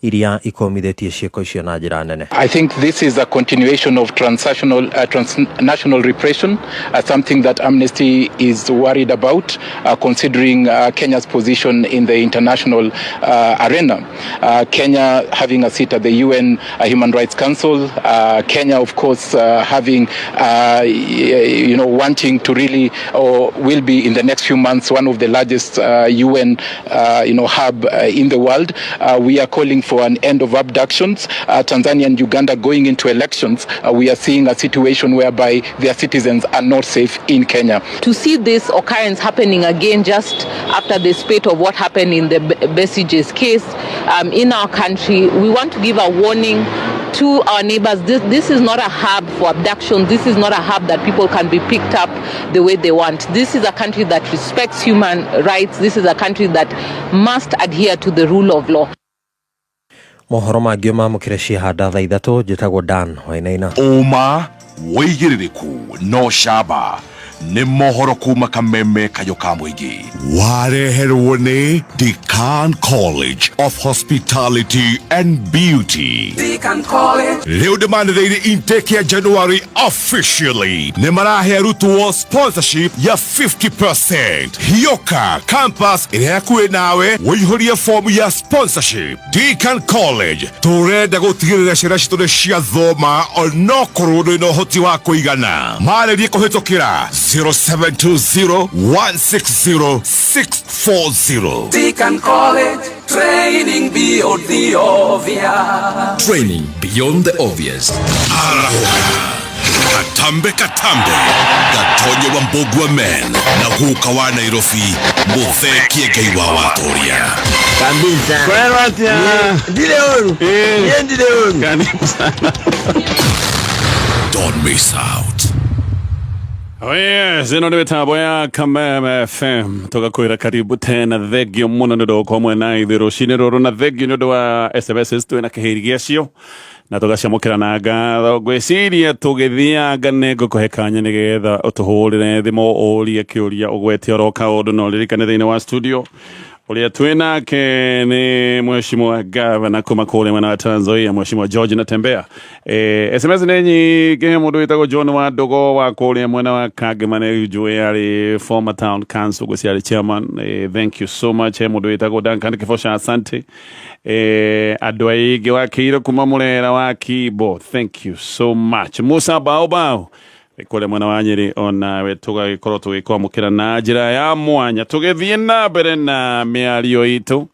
iria ikomithĩtie ciĩko icio na njĩra nene. I think this is a continuation of transnational repression, something that Amnesty is worried about, considering Kenya's position in the international arena. Kenya having a seat at the UN Human Rights Council, Kenya, of course, having, wanting to really, or will be in the next few months, one of the largest UN, hub in the world. We are calling for an end of abductions. Tanzania and Uganda going into elections, we are seeing a situation whereby their citizens are not safe in Kenya. To see this occurrence happening again just after the spate of what happened in the Besigye's case in our country, we want to give a warning to our neighbors. This is not a hub for abduction. This is not a hub that people can be picked up the way they want. This is a country that respects human rights. This is a country that must adhere to the rule of law. Mohoro mangĩ mamũkĩre ciahanda thaa 3. Njĩtagwo Dan Wainaina. Ũma, wĩigĩrĩrĩku no camba nĩ mohoro kuma Kameme kayũ ka mũingĩ wareherwo nĩ Decan College of Hospitality and Beauty. Deacon College. Rĩu ndĩmanĩrĩire intake ya January officially nĩ marahe arutwo sponsorship ya 50%. Hioka campus ĩrĩa hakuhĩ nawe wĩihũrie fomu ya sponsorship. Deacon College, tũrenda gũtigĩrĩra ciana citũ nĩ ciathoma onokorwo ndũrĩ na ũhoti wa kũigana. Marĩrie kũhĩtũkĩra 0720 160 640. Deacon College, training beyond the obvious. Training beyond the obvious. Arahũka katambe katambe gatonye wa Mbogua men na guka wa Nairobi muthekie Ngai wa watoria. Kabisa. Ndile oru. Ndile oru. Karibu sana. Don't miss out. Oh yes, ĩno nĩ mĩtambo ya Kameme FM tũgakwĩra karibu tena. Thengio mũno nĩ ũndũ wa gũkorwo mwena ithuĩ rũcinĩ rũrũ, na thengio nĩ ũndũ wa SMS twĩna kĩhĩri gĩacio na tũgaciamũkĩra na ngatho. Ngwĩciria tũgĩthianga nĩ ngũkũhe kanya nĩgetha ũtũhũrĩre thimũ ũrie kĩũria ũgwete oro kaũndũ, na ũririkane thĩinĩ wa studio ũrĩa twĩ nake nĩ Mheshimiwa Gavana kuma kũrĩa mwena wa Trans Nzoia, Mheshimiwa George Natembeya. SMS nĩ nyingĩ. Mũndũ wĩtagwo John wa Ndogo wa kũrĩa mwena wa Kangema nĩ njũĩ arĩ former town council, gwĩcia arĩ chairman. Thank you so much. He mũndũ wĩtagwo Duncan Kĩboca, asante. Andũ aingĩ wa Kĩiro kuma Mũrera wa Kimbo, thank you so much. Musa Baobao kũrĩa mwena wa Nyĩrĩ, onawe tũgagĩkorwo tũgĩkwamũkĩra na njĩra ya mwanya tũgĩthiĩ na mbere na mĩario itũ.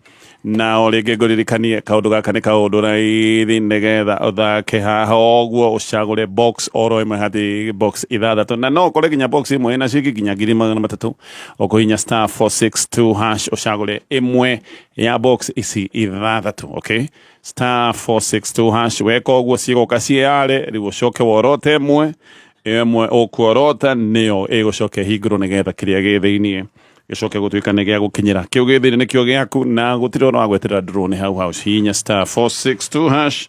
Na o rĩngĩ ngũririkanie kaũndũ gaka nĩ kaũndũ raithi nĩgetha ũthake haha ũguo ũcagũre box oro ĩmwe harĩ box 6, na no ũkore nginya box ĩmwe ĩna ciringi nginya 300,000. Ũkũhinya *462# ũcagũre ĩmwe ya box ici 6. Okay, *462# weka ũguo cigũka ciĩyare. Rĩu ũcoke worote ĩmwe ĩmwe ũkuorota nĩyo ĩgũcoka ĩhingũrwo nĩgetha kĩrĩa gĩ thĩiniĩ gĩcoke gũtuĩka nĩ gĩa gũkinyĩra. Kĩu gĩ thĩinĩ nĩkĩo gĩaku na gũtirĩ ũhoro wa gweterera draw nĩ hau hau. Hinya *462#.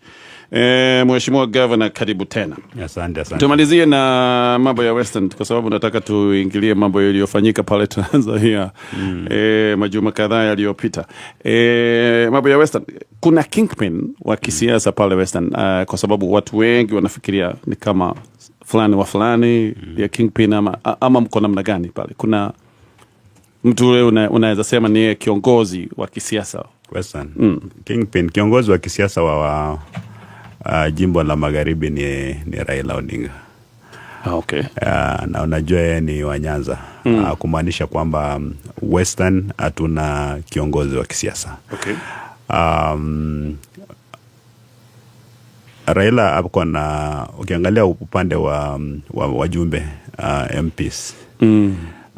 Mheshimiwa Governor, karibu tena. Asante, asante. Tumalizie na mambo ya Western kwa sababu nataka tuingilie mambo yaliyofanyika pale Trans Nzoia majuma kadhaa yaliyopita. Mambo ya Western, kuna kingpin wa kisiasa pale Western, kwa sababu watu wengi wanafikiria ni kama fulani wa fulani ya kingpin ama mko namna gani pale? Kuna mtu ule unaweza sema ni kiongozi wa kisiasa Western? Kingpin, kiongozi wa kisiasa wa jimbo la Magharibi ni Raila Odinga. Okay. Na unajua yeye ni wa Nyanza. Kumaanisha kwamba Western hatuna kiongozi wa kisiasa. Okay. Raila hapo na ukiangalia upande wa wajumbe, MPs.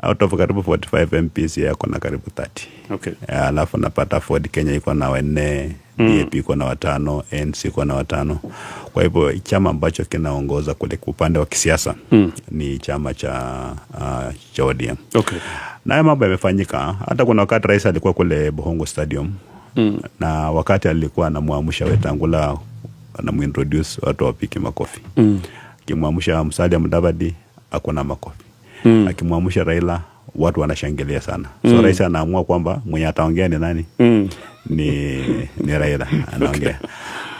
Out of karibu 45 MPs, yeye ako na karibu 30. Alafu napata Ford Kenya iko na 4, DAP iko na 5, ANC iko na 5. Kwa hivyo chama ambacho kinaongoza kule upande wa kisiasa ni chama cha ODM. Na haya mambo yamefanyika. Hata kuna wakati rais alikuwa kule Bukhungu Stadium na wakati alikuwa anamwamsha Wetangula, anamuintroduce, watu wapike makofi. Akimwamsha Musalia Mudavadi, hakuna makofi. Akimwamsha Raila, watu wanashangilia sana. So rais anaamua kwamba mwenye ataongea ni nani? Ni Raila anaongea.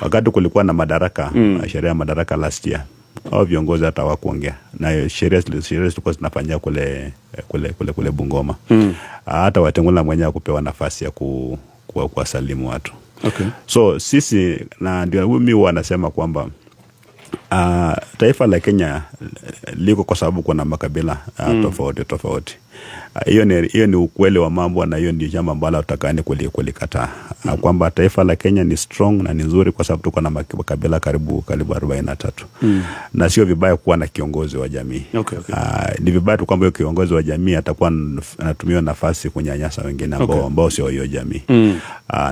Wakati kulikuwa na madaraka, sherehe ya Madaraka last year, hao viongozi hata hawakuongea. Na sherehe zilikuwa zinafanyia kule Bungoma. Hata Wetangula mwenyewe hakupewa nafasi ya kuwasalimu watu. So sisi, na ndio mimi huwa nasema kwamba taifa la Kenya liko kwa sababu kuna makabila tofauti tofauti. Hiyo ni ukweli wa mambo na hiyo ndio jambo ambalo hatutakani kulikataa. Kwamba taifa la Kenya ni strong na ni nzuri kwa sababu tuko na makabila karibu 43. Na sio vibaya kuwa na kiongozi wa jamii. Ni vibaya tu kwamba huyo kiongozi wa jamii atakuwa anatumia nafasi kunyanyasa wengine ambao ambao sio hiyo jamii.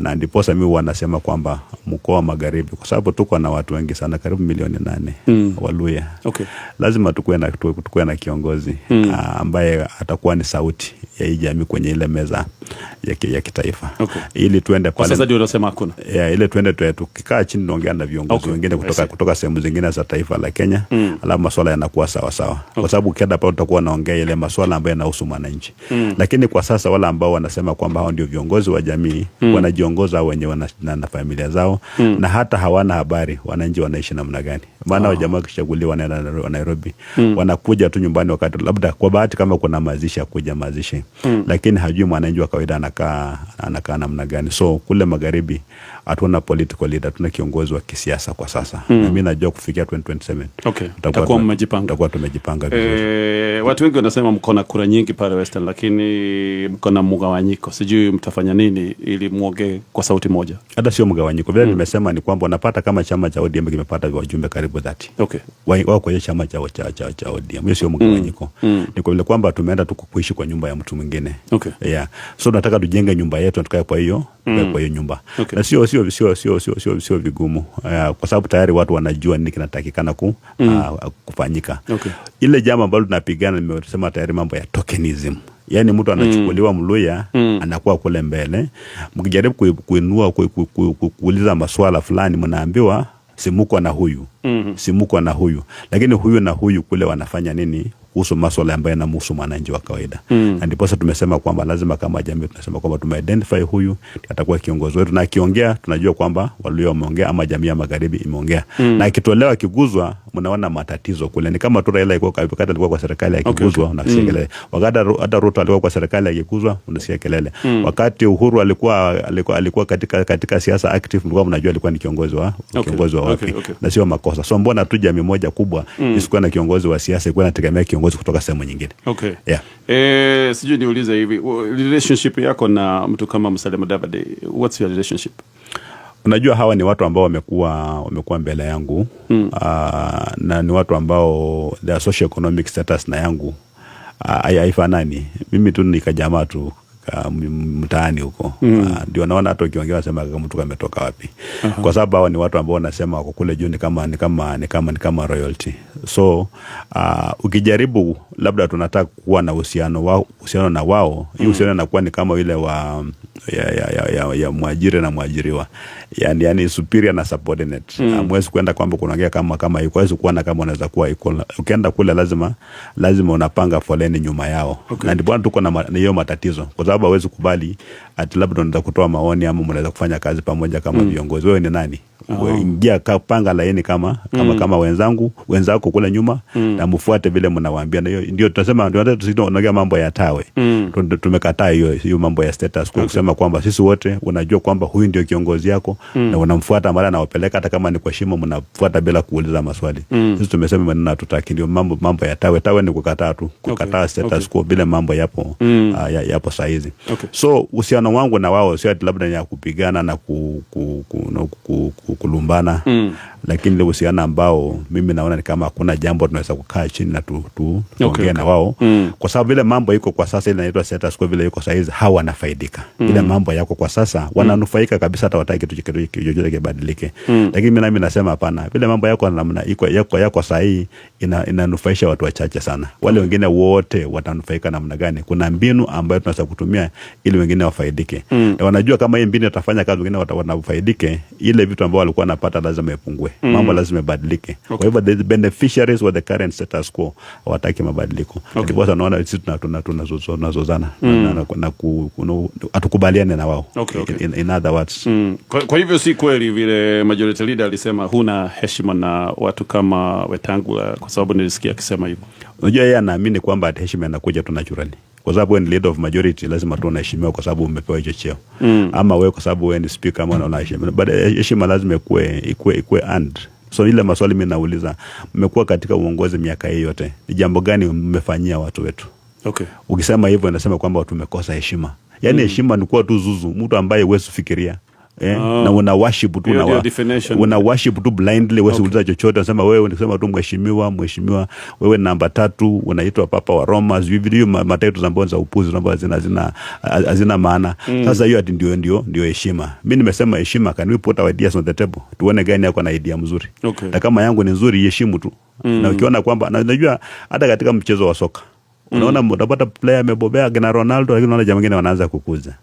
Na ndiposa mimi huwa nasema kwamba mkoa wa Magharibi, kwa sababu tuko na watu wengi sana, karibu milioni 8 Waluya. Lazima tukuwe na kiongozi ambaye atakuwa ni sauti ya hii jamii kwenye ile meza ya kitaifa. Ili tuende Kwa pale sasa ndio unasema hakuna. Yeah, ile tuende tukikaa chini tunaongea na viongozi wengine I see. kutoka sehemu zingine za taifa la Kenya, alafu masuala yanakuwa sawa sawa. Kwa sababu ukienda pale utakuwa unaongea ile masuala ambayo yanahusu mwananchi. Lakini kwa sasa wale ambao wanasema kwamba hao ndio viongozi wa jamii wanajiongoza wenyewe na familia zao na hata hawana habari wananchi wanaishi namna gani. Maana jamaa wakichaguliwa wanaenda Nairobi, wanakuja tu nyumbani wakati labda kwa bahati kama kuna mazishi ya kuja mazishi, lakini hajui mwananchi wa kawaida anakaa namna gani. So kule magharibi hatuna political leader, hatuna kiongozi wa kisiasa kwa sasa. Na mimi najua kufikia 2027 Mtakuwa mmejipanga. Tutakuwa tumejipanga vizuri. Watu wengi wanasema mko na kura nyingi pale Western, lakini mko na mgawanyiko. Sijui mtafanya nini ili muongee kwa sauti moja. Hata sio mgawanyiko vile nimesema, ni kwamba unapata kama chama cha ODM kimepata wajumbe karibu 30 wao kwenye chama cha ODM. Hiyo sio mgawanyiko, ni kwa vile kwamba tumeenda tu kuishi kwa nyumba ya mtu mwingine. Yeah. So tunataka tujenge nyumba yetu na tukae kwa hiyo nyumba. Na sio vigumu, kwa sababu tayari watu wanajua nini kinatakikana kufanyika. Ile jambo ambalo tunapigana, nimesema tayari, mambo ya tokenism, yaani mtu anachukuliwa, Mluya, anakuwa kule mbele, mkijaribu kuinua kuuliza maswala fulani, mnaambiwa simuko na huyu, simuko na huyu, lakini huyu na huyu kule wanafanya nini kuhusu maswala ambayo yanamhusu mwananchi wa kawaida? Na ndiposa tumesema kwamba lazima kama jamii tunasema kwamba tumeidentify huyu atakuwa kiongozi wetu, na akiongea tunajua kwamba Waluya wameongea ama jamii ya magharibi imeongea. Na akitolewa, akiguzwa, mnaona matatizo kule. Ni kama tu Raila alikuwa, wakati alikuwa kwa serikali, akiguzwa unasikia kelele. Wakati hata Ruto alikuwa kwa serikali, akiguzwa unasikia kelele. Wakati Uhuru alikuwa katika siasa active, mlikuwa mnajua alikuwa ni kiongozi wa wapi. Na sio makosa. So mbona tu jamii moja kubwa isikuwa na kiongozi wa siasa, ikuwa inategemea kiongozi kutoka sehemu nyingine? Yeah. Sijui niulize hivi, relationship yako na mtu kama Musalia Mudavadi, what's your relationship? Unajua hawa ni watu ambao wamekuwa mbele yangu na ni watu ambao their socio-economic status na yangu haifanani. Mimi tu ni kajamaa tu mtaani huko. Ndio naona hata ukiongea wasema kama mtu kametoka wapi. Kwa sababu hawa ni watu ambao wanasema wako kule juu, ni kama royalty. So ukijaribu labda tunataka kuwa na uhusiano na wao, hii uhusiano inakuwa ni kama ile wa ya mwajiri na mwajiriwa, yani superior na subordinate. Hamwezi kwenda kwamba kunaongea kama iko, hawezi kuona kama unaweza kuwa equal. Ukienda kule lazima unapanga foleni nyuma yao. Na ndipo tuko na hiyo matatizo, kwa sababu hawezi kubali ati labda unaweza kutoa maoni ama mnaweza kufanya kazi pamoja kama viongozi. Wewe ni nani? Oh. Ingia panga laini kama kama wenzako kule nyuma na mfuate vile mnawaambia. Na hiyo ndio tunasema, ndio hata tunaongea mambo ya tawe. Tumekataa hiyo mambo ya status quo, kusema kwamba sisi wote unajua kwamba huyu ndio kiongozi yako na unamfuata mara anawapeleka, hata kama ni kwa shimo mnafuata bila kuuliza maswali. Sisi tumesema maneno hatutaki, ndio mambo ya tawe. Tawe ni kukataa tu, kukataa status quo vile mambo yapo yapo saizi. So uhusiano wangu na wao sio ati labda ni ya kupigana na ku, ku, ku, no, ku, ku, kulumbana. Lakini ile uhusiano ambao mimi naona ni kama hakuna jambo tunaweza kukaa chini na tuongee na wao. Kwa sababu vile mambo iko kwa sasa, ile inaitwa status quo, vile iko saizi, hawa wanafaidika. Ile mambo yako kwa sasa wananufaika kabisa, hata wataki kitu chochote kibadilike. Lakini mimi nami nasema hapana, vile mambo yako namna iko yako sahihi inanufaisha watu wachache sana. Wale wengine wote watanufaika namna gani? Kuna mbinu ambayo tunaweza kutumia ili wengine wafaidike. Na wanajua kama hii mbinu itafanya kazi, wengine wanafaidike, ile vitu ambao walikuwa wanapata lazima ipungue. Mambo lazima ibadilike. Kwa hivyo the beneficiaries wa the current status quo hawataki mabadiliko. Ndipo sasa naona sisi tunazozana na hatukubaliane na wao. In other words. Kwa hivyo si kweli vile majority leader alisema huna heshima na watu kama Wetangula, kwa sababu nilisikia akisema hivyo. Unajua yeye anaamini kwamba heshima inakuja tu naturally. Kwa sababu wewe ni leader of majority, lazima tu unaheshimiwa kwa sababu umepewa hicho cheo. Ama wewe kwa sababu wewe ni speaker ama unaheshimiwa. But heshima lazima ikuwe earned. So ile maswali mimi nauliza, mmekuwa katika uongozi miaka hii yote, ni jambo gani mmefanyia watu wetu? Ukisema hivyo inasema kwamba tumekosa heshima. Yaani heshima ni kuwa tu zuzu, mtu ambaye huwezi fikiria. Na una worship tu, una worship tu blindly, wewe uliza chochote, unasema wewe unasema tu mheshimiwa, mheshimiwa, wewe namba 3, unaitwa Papa wa Roma, hivi matatu ambazo za upuzi ambazo hazina maana. Sasa hiyo ndio heshima. Mimi nimesema heshima, can we put our ideas on the table? Tuone gani yako na idea mzuri. Na kama yangu ni nzuri, iheshimu tu. Na ukiona kwamba, na unajua hata katika mchezo wa soka, unaona utapata player amebobea kina Ronaldo, lakini unaona jamaa wengine wanaanza kukuza.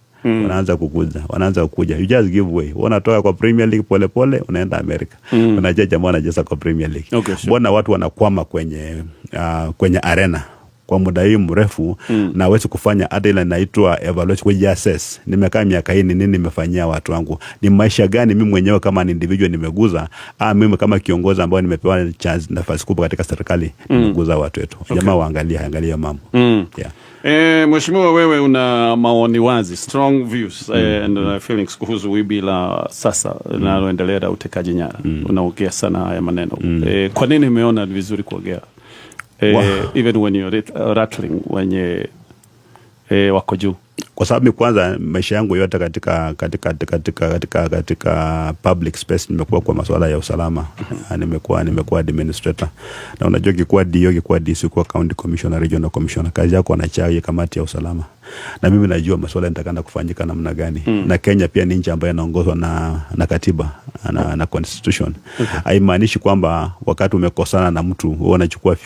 Wanaanza kukuja. You just give way. Wanatoka kwa Premier League pole pole, unaenda Amerika. Unaja jamaa wanacheza kwa Premier League. Mbona watu wanakwama kwenye arena kwa muda hii mrefu na hawezi kufanya hata ile inaitwa evaluation, kujiassess. Nimekaa miaka hii, nini nimefanyia watu wangu? Ni maisha gani mimi mwenyewe kama ni individual nimeguza? Mimi kama kiongozi ambao nimepewa chance, nafasi kubwa katika serikali, nimeguza watu wetu. Jamaa waangalie mambo. Yeah. Mheshimiwa, wewe una maoni wazi, strong views and feelings kuhusu wimbi la sasa linaloendelea la utekaji nyara. Unaongea sana haya maneno. Kwa nini umeona ni vizuri kuongea? Even when you're rattling wenye wako juu? Kwa sababu kwanza maisha yangu yote katika public space nimekuwa kwa masuala ya usalama. Nimekuwa administrator. Na unajua kikuwa DO, kikuwa DC, kwa county commissioner, regional commissioner, kazi yako wanachai kamati ya usalama. Na mimi najua masuala yanatakana kufanyika namna gani. Na Kenya pia ni nchi ambayo inaongozwa na katiba na constitution. Haimaanishi kwamba wakati umekosana na mtu wewe unachukua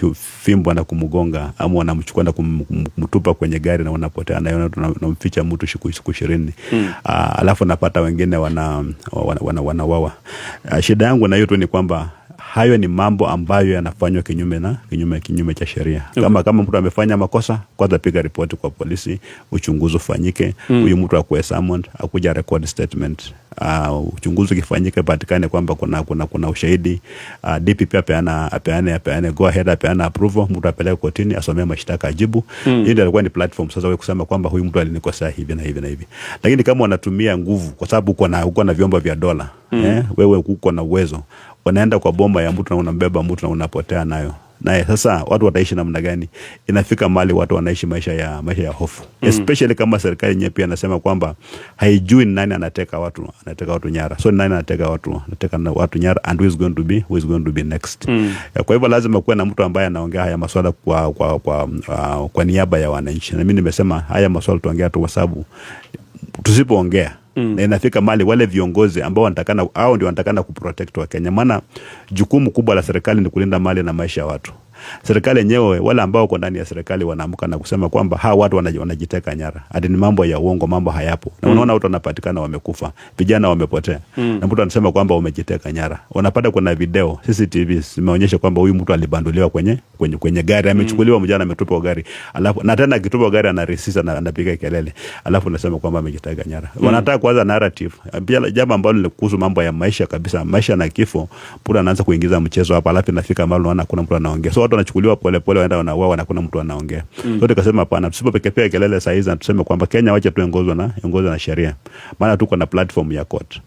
fimbo na kumgonga, ama unamchukua na kumtupa kwenye gari na unapotea na unamficha mtu siku 20. Alafu napata wengine wanawawa. Shida yangu na hiyo tu ni kwamba hayo ni mambo ambayo yanafanywa kinyume cha sheria. Kama mtu amefanya makosa, kwanza piga ripoti kwa polisi, uchunguzi ufanyike, huyu mtu akuwe summoned, akuja record statement. Uchunguzi ukifanyika patikane kwamba kuna ushahidi, DPP apeane go ahead, apeane approval, mtu apeleke kotini asomee mashtaka ajibu. Hii ndio ilikuwa ni platform sasa wewe kusema kwamba huyu mtu alinikosea hivi na hivi na hivi. Lakini kama wanatumia nguvu, kwa sababu uko na vyombo vya dola, wewe uko na uwezo, wanaenda kwa bomba ya mtu na unambeba mtu na unapotea nayo. Na sasa watu wataishi namna gani? Inafika mahali watu wanaishi maisha ya hofu. Especially kama serikali yenyewe pia anasema kwamba haijui nani anateka watu nyara. So nani anateka watu nyara, and who is going to be next. Kwa hivyo lazima kuwe na mtu ambaye anaongea haya masuala kwa niaba ya wananchi. Na mimi nimesema haya masuala tuongea tu kwa sababu tusipoongea na inafika mahali wale viongozi ambao wanatakana, hao ndio wanatakana kuprotect wa Kenya. Maana jukumu kubwa la serikali ni kulinda mali na maisha ya watu. Serikali yenyewe, wale ambao wako ndani ya serikali wanaamka na kusema kwamba hawa watu wanajiteka nyara. Hadi ni mambo ya uongo, mambo hayapo. Na unaona watu wanapatikana wamekufa, vijana wamepotea. Na mtu anasema kwamba umejiteka nyara. Unapata kuna video CCTV zimeonyesha kwamba huyu mtu alibanduliwa kwenye gari, amechukuliwa mjana, ametupwa gari. Alafu na tena akitupwa gari anaresist na anapiga kelele. Alafu anasema kwamba amejiteka nyara. Wanataka kuanza narrative. Pia jambo ambalo ni kuhusu mambo ya maisha kabisa, maisha na kifo, pura anaanza kuingiza mchezo hapa, alafu inafika mahali unaona kuna mtu anaongea. So watu wanachukuliwa pole pole, waenda wanauawa na kuna mtu anaongea. So tukasema hapana, tusipopekepea kelele saa hizi na tuseme kwamba Kenya wacha tuongozwe na sheria. Maana tuko na platform ya court.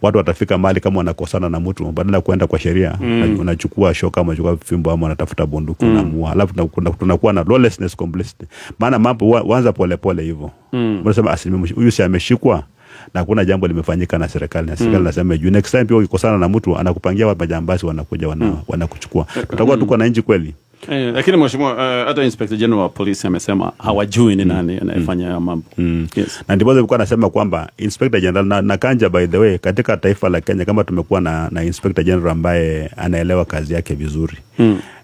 Watu watafika mahali kama wanakosana na mtu, badala kwenda kwa sheria, unachukua shoka ama unachukua fimbo ama unatafuta bunduki unamuua. Alafu tunakuwa na lawlessness complicity. Maana mambo huanza pole pole hivyo. Unasema huyu si ameshikwa, na hakuna jambo limefanyika na serikali, na serikali nasema juu next time pia ukikosana na mtu anakupangia majambazi wanakuja wanakuchukua. Tutakuwa tuko na nchi kweli? Lakini mheshimiwa, hata Inspector General wa polisi amesema hawajui ni nani anayefanya haya mambo. Yes. Na ndipo nilikuwa nasema kwamba Inspector General na Kanja, by the way, katika taifa la Kenya kama tumekuwa na Inspector General ambaye anaelewa kazi yake vizuri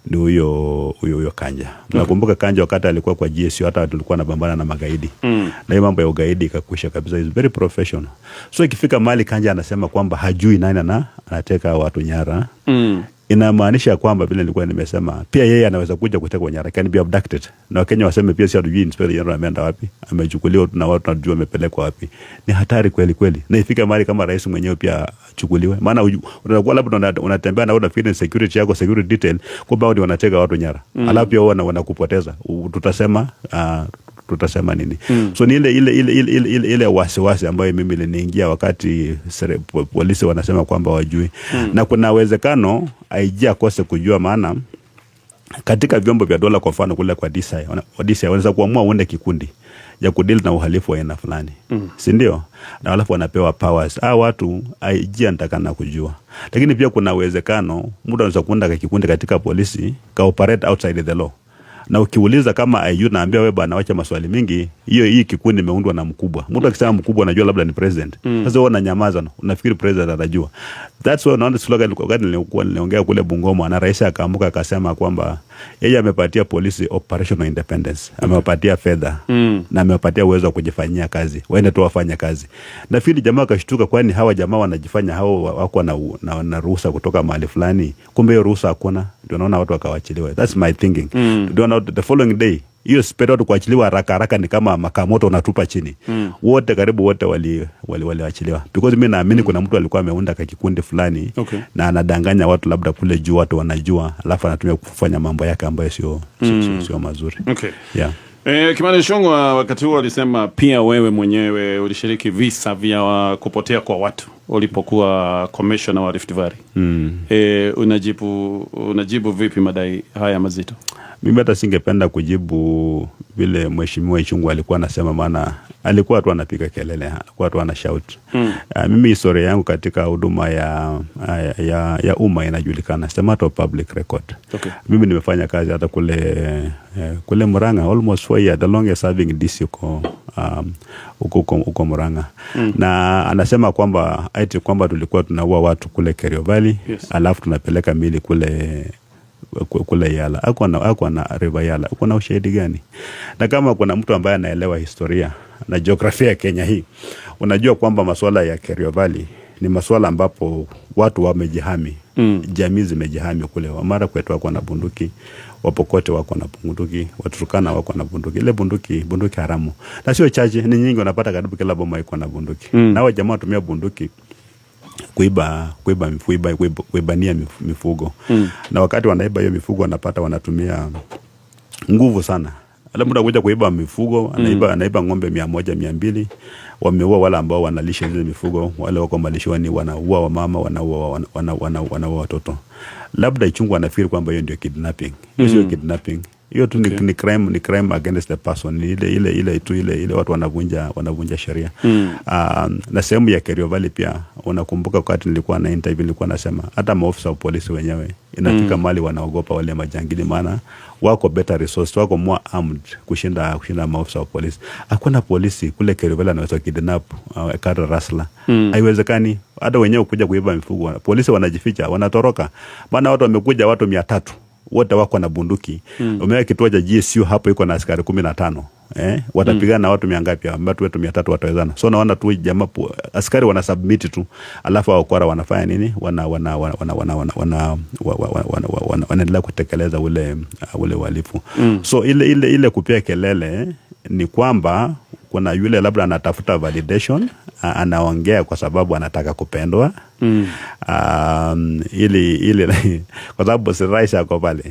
ni huyo Kanja. Nakumbuka Kanja wakati alikuwa kwa GSU, hata tulikuwa napambana na magaidi. Na hiyo mambo ya ugaidi ikakwisha kabisa. Is very professional. So ikifika mahali Kanja anasema kwamba hajui nani anateka watu nyara. Inamaanisha kwamba vile nilikuwa nimesema, pia yeye anaweza kuja kutekwa nyara, can be abducted. Na Wakenya waseme pia si hatujui Inspector General ameenda wapi, amechukuliwa na watu tunajua amepelekwa wapi. Ni hatari kweli kweli. Na ifika mahali kama rais mwenyewe pia achukuliwe. Maana unakuwa labda unatembea na unafikiri security yako, security detail, kumbe hao ndio wanateka watu nyara. Alafu pia wao wanakupoteza. Tutasema nini? So ni ile wasiwasi ambayo mimi iliniingia wakati polisi wanasema kwamba wajui. Na kuna uwezekano IG akose kujua, maana katika vyombo vya dola, kwa mfano kule kwa DCI, DCI wanaweza kuamua uende kikundi ya kudeal na uhalifu wa aina fulani. Si ndio? Na alafu wanapewa powers. Watu IG anatakana kujua. Lakini pia kuna uwezekano mtu anaweza kuunda kikundi katika polisi ka operate outside the law. Na ukiuliza kama IU, naambia wewe bwana, wacha maswali mingi, hii kikundi imeundwa na mkubwa. Mtu akisema mkubwa anajua labda ni president. Sasa wewe unanyamaza, unafikiri president anajua. That's why unaona slogan wakati nilikuwa niliongea kule Bungoma, na rais akaamuka akasema kwamba yeye amepatia polisi operational independence, amewapatia fedha na amewapatia uwezo wa kujifanyia kazi, waende tu wafanye kazi. Nafikiri jamaa akashtuka, kwani hawa jamaa wanajifanya hao wako na ruhusa kutoka mahali fulani, kumbe hiyo ruhusa hakuna. Ndio naona watu wakawachiliwa. That's my thinking. Ndio naona the following day hiyo sped watu kuachiliwa haraka haraka ni kama makaa moto unatupa chini. Wote karibu wote waliachiliwa. Because mimi naamini kuna mtu alikuwa ameunda kikundi fulani na anadanganya watu labda kule juu watu wanajua, alafu anatumia kufanya mambo yake ambayo sio mazuri. Okay. Yeah. Kimani Ichung'wah wakati huo alisema pia wewe mwenyewe ulishiriki visa vya kupotea kwa watu ulipokuwa commissioner wa Rift Valley. Unajibu vipi madai haya mazito? Mimi hata singependa kujibu vile mheshimiwa Ichung'wah alikuwa anasema, maana alikuwa tu anapiga kelele, alikuwa tu ana shout. Mimi historia yangu katika huduma ya umma inajulikana, it's a matter of public record. Okay. Mimi nimefanya kazi hata kule Murang'a almost 4 years, the longest serving DC uko Murang'a. Na anasema kwamba eti kwamba tulikuwa tunaua watu kule Kerio Valley, alafu tunapeleka mili kule Yala. Hakuwa na River Yala. Uko na ushahidi gani? Na kama kuna mtu ambaye anaelewa historia na jiografia ya Kenya hii, unajua kwamba masuala ya Kerio Valley ni masuala ambapo watu wamejihami. Jamii zimejihami kule. Wamara kwetu wako na bunduki, Wapokote wako na bunduki, Waturkana wako na bunduki. Ile bunduki haramu. Na sio chache, ni nyingi, unapata karibu kila boma iko na bunduki. Na wao jamaa watumia bunduki kuibania mifugo. Na wakati wanaiba hiyo mifugo wanapata wanatumia nguvu sana. Alafu mtu anakuja kuiba mifugo, anaiba ng'ombe 100, 200, wameua wale ambao wanalisha zile mifugo, wale wako malishoni wanaua wamama, wanaua wanaua watoto. Labda Ichung'wah anafikiri kwamba hiyo ndio kidnapping. Hiyo sio kidnapping. Hiyo tu ni crime, ni crime against the person. Ni ile watu wanavunja sheria. Na sehemu ya Kerio Valley pia unakumbuka wakati nilikuwa na interview nilikuwa nasema hata maofisa wa polisi wenyewe inafika mahali wanaogopa wale majangili, maana wako better resource, wako more armed kushinda maofisa wa polisi. Hakuna polisi kule Kerio Valley anaweza kidnap cattle rustler. Haiwezekani. Hata wenyewe kuja kuiba mifugo, polisi wanajificha, wanatoroka. Maana watu wamekuja watu 300. Wote wako na bunduki. Umeweka kituo cha GSU hapo iko na askari 15. Watapigana na watu 100 ngapi? Watu wetu 300 watawezana. So naona tu jamaa askari wana submit tu. Alafu wakora wanafanya nini? Wanaendelea kutekeleza ule uhalifu. So ile kupia kelele ni kwamba kuna yule labda anatafuta validation, anaongea kwa sababu anataka kupendwa. Ili kwa sababu si rais ako pale.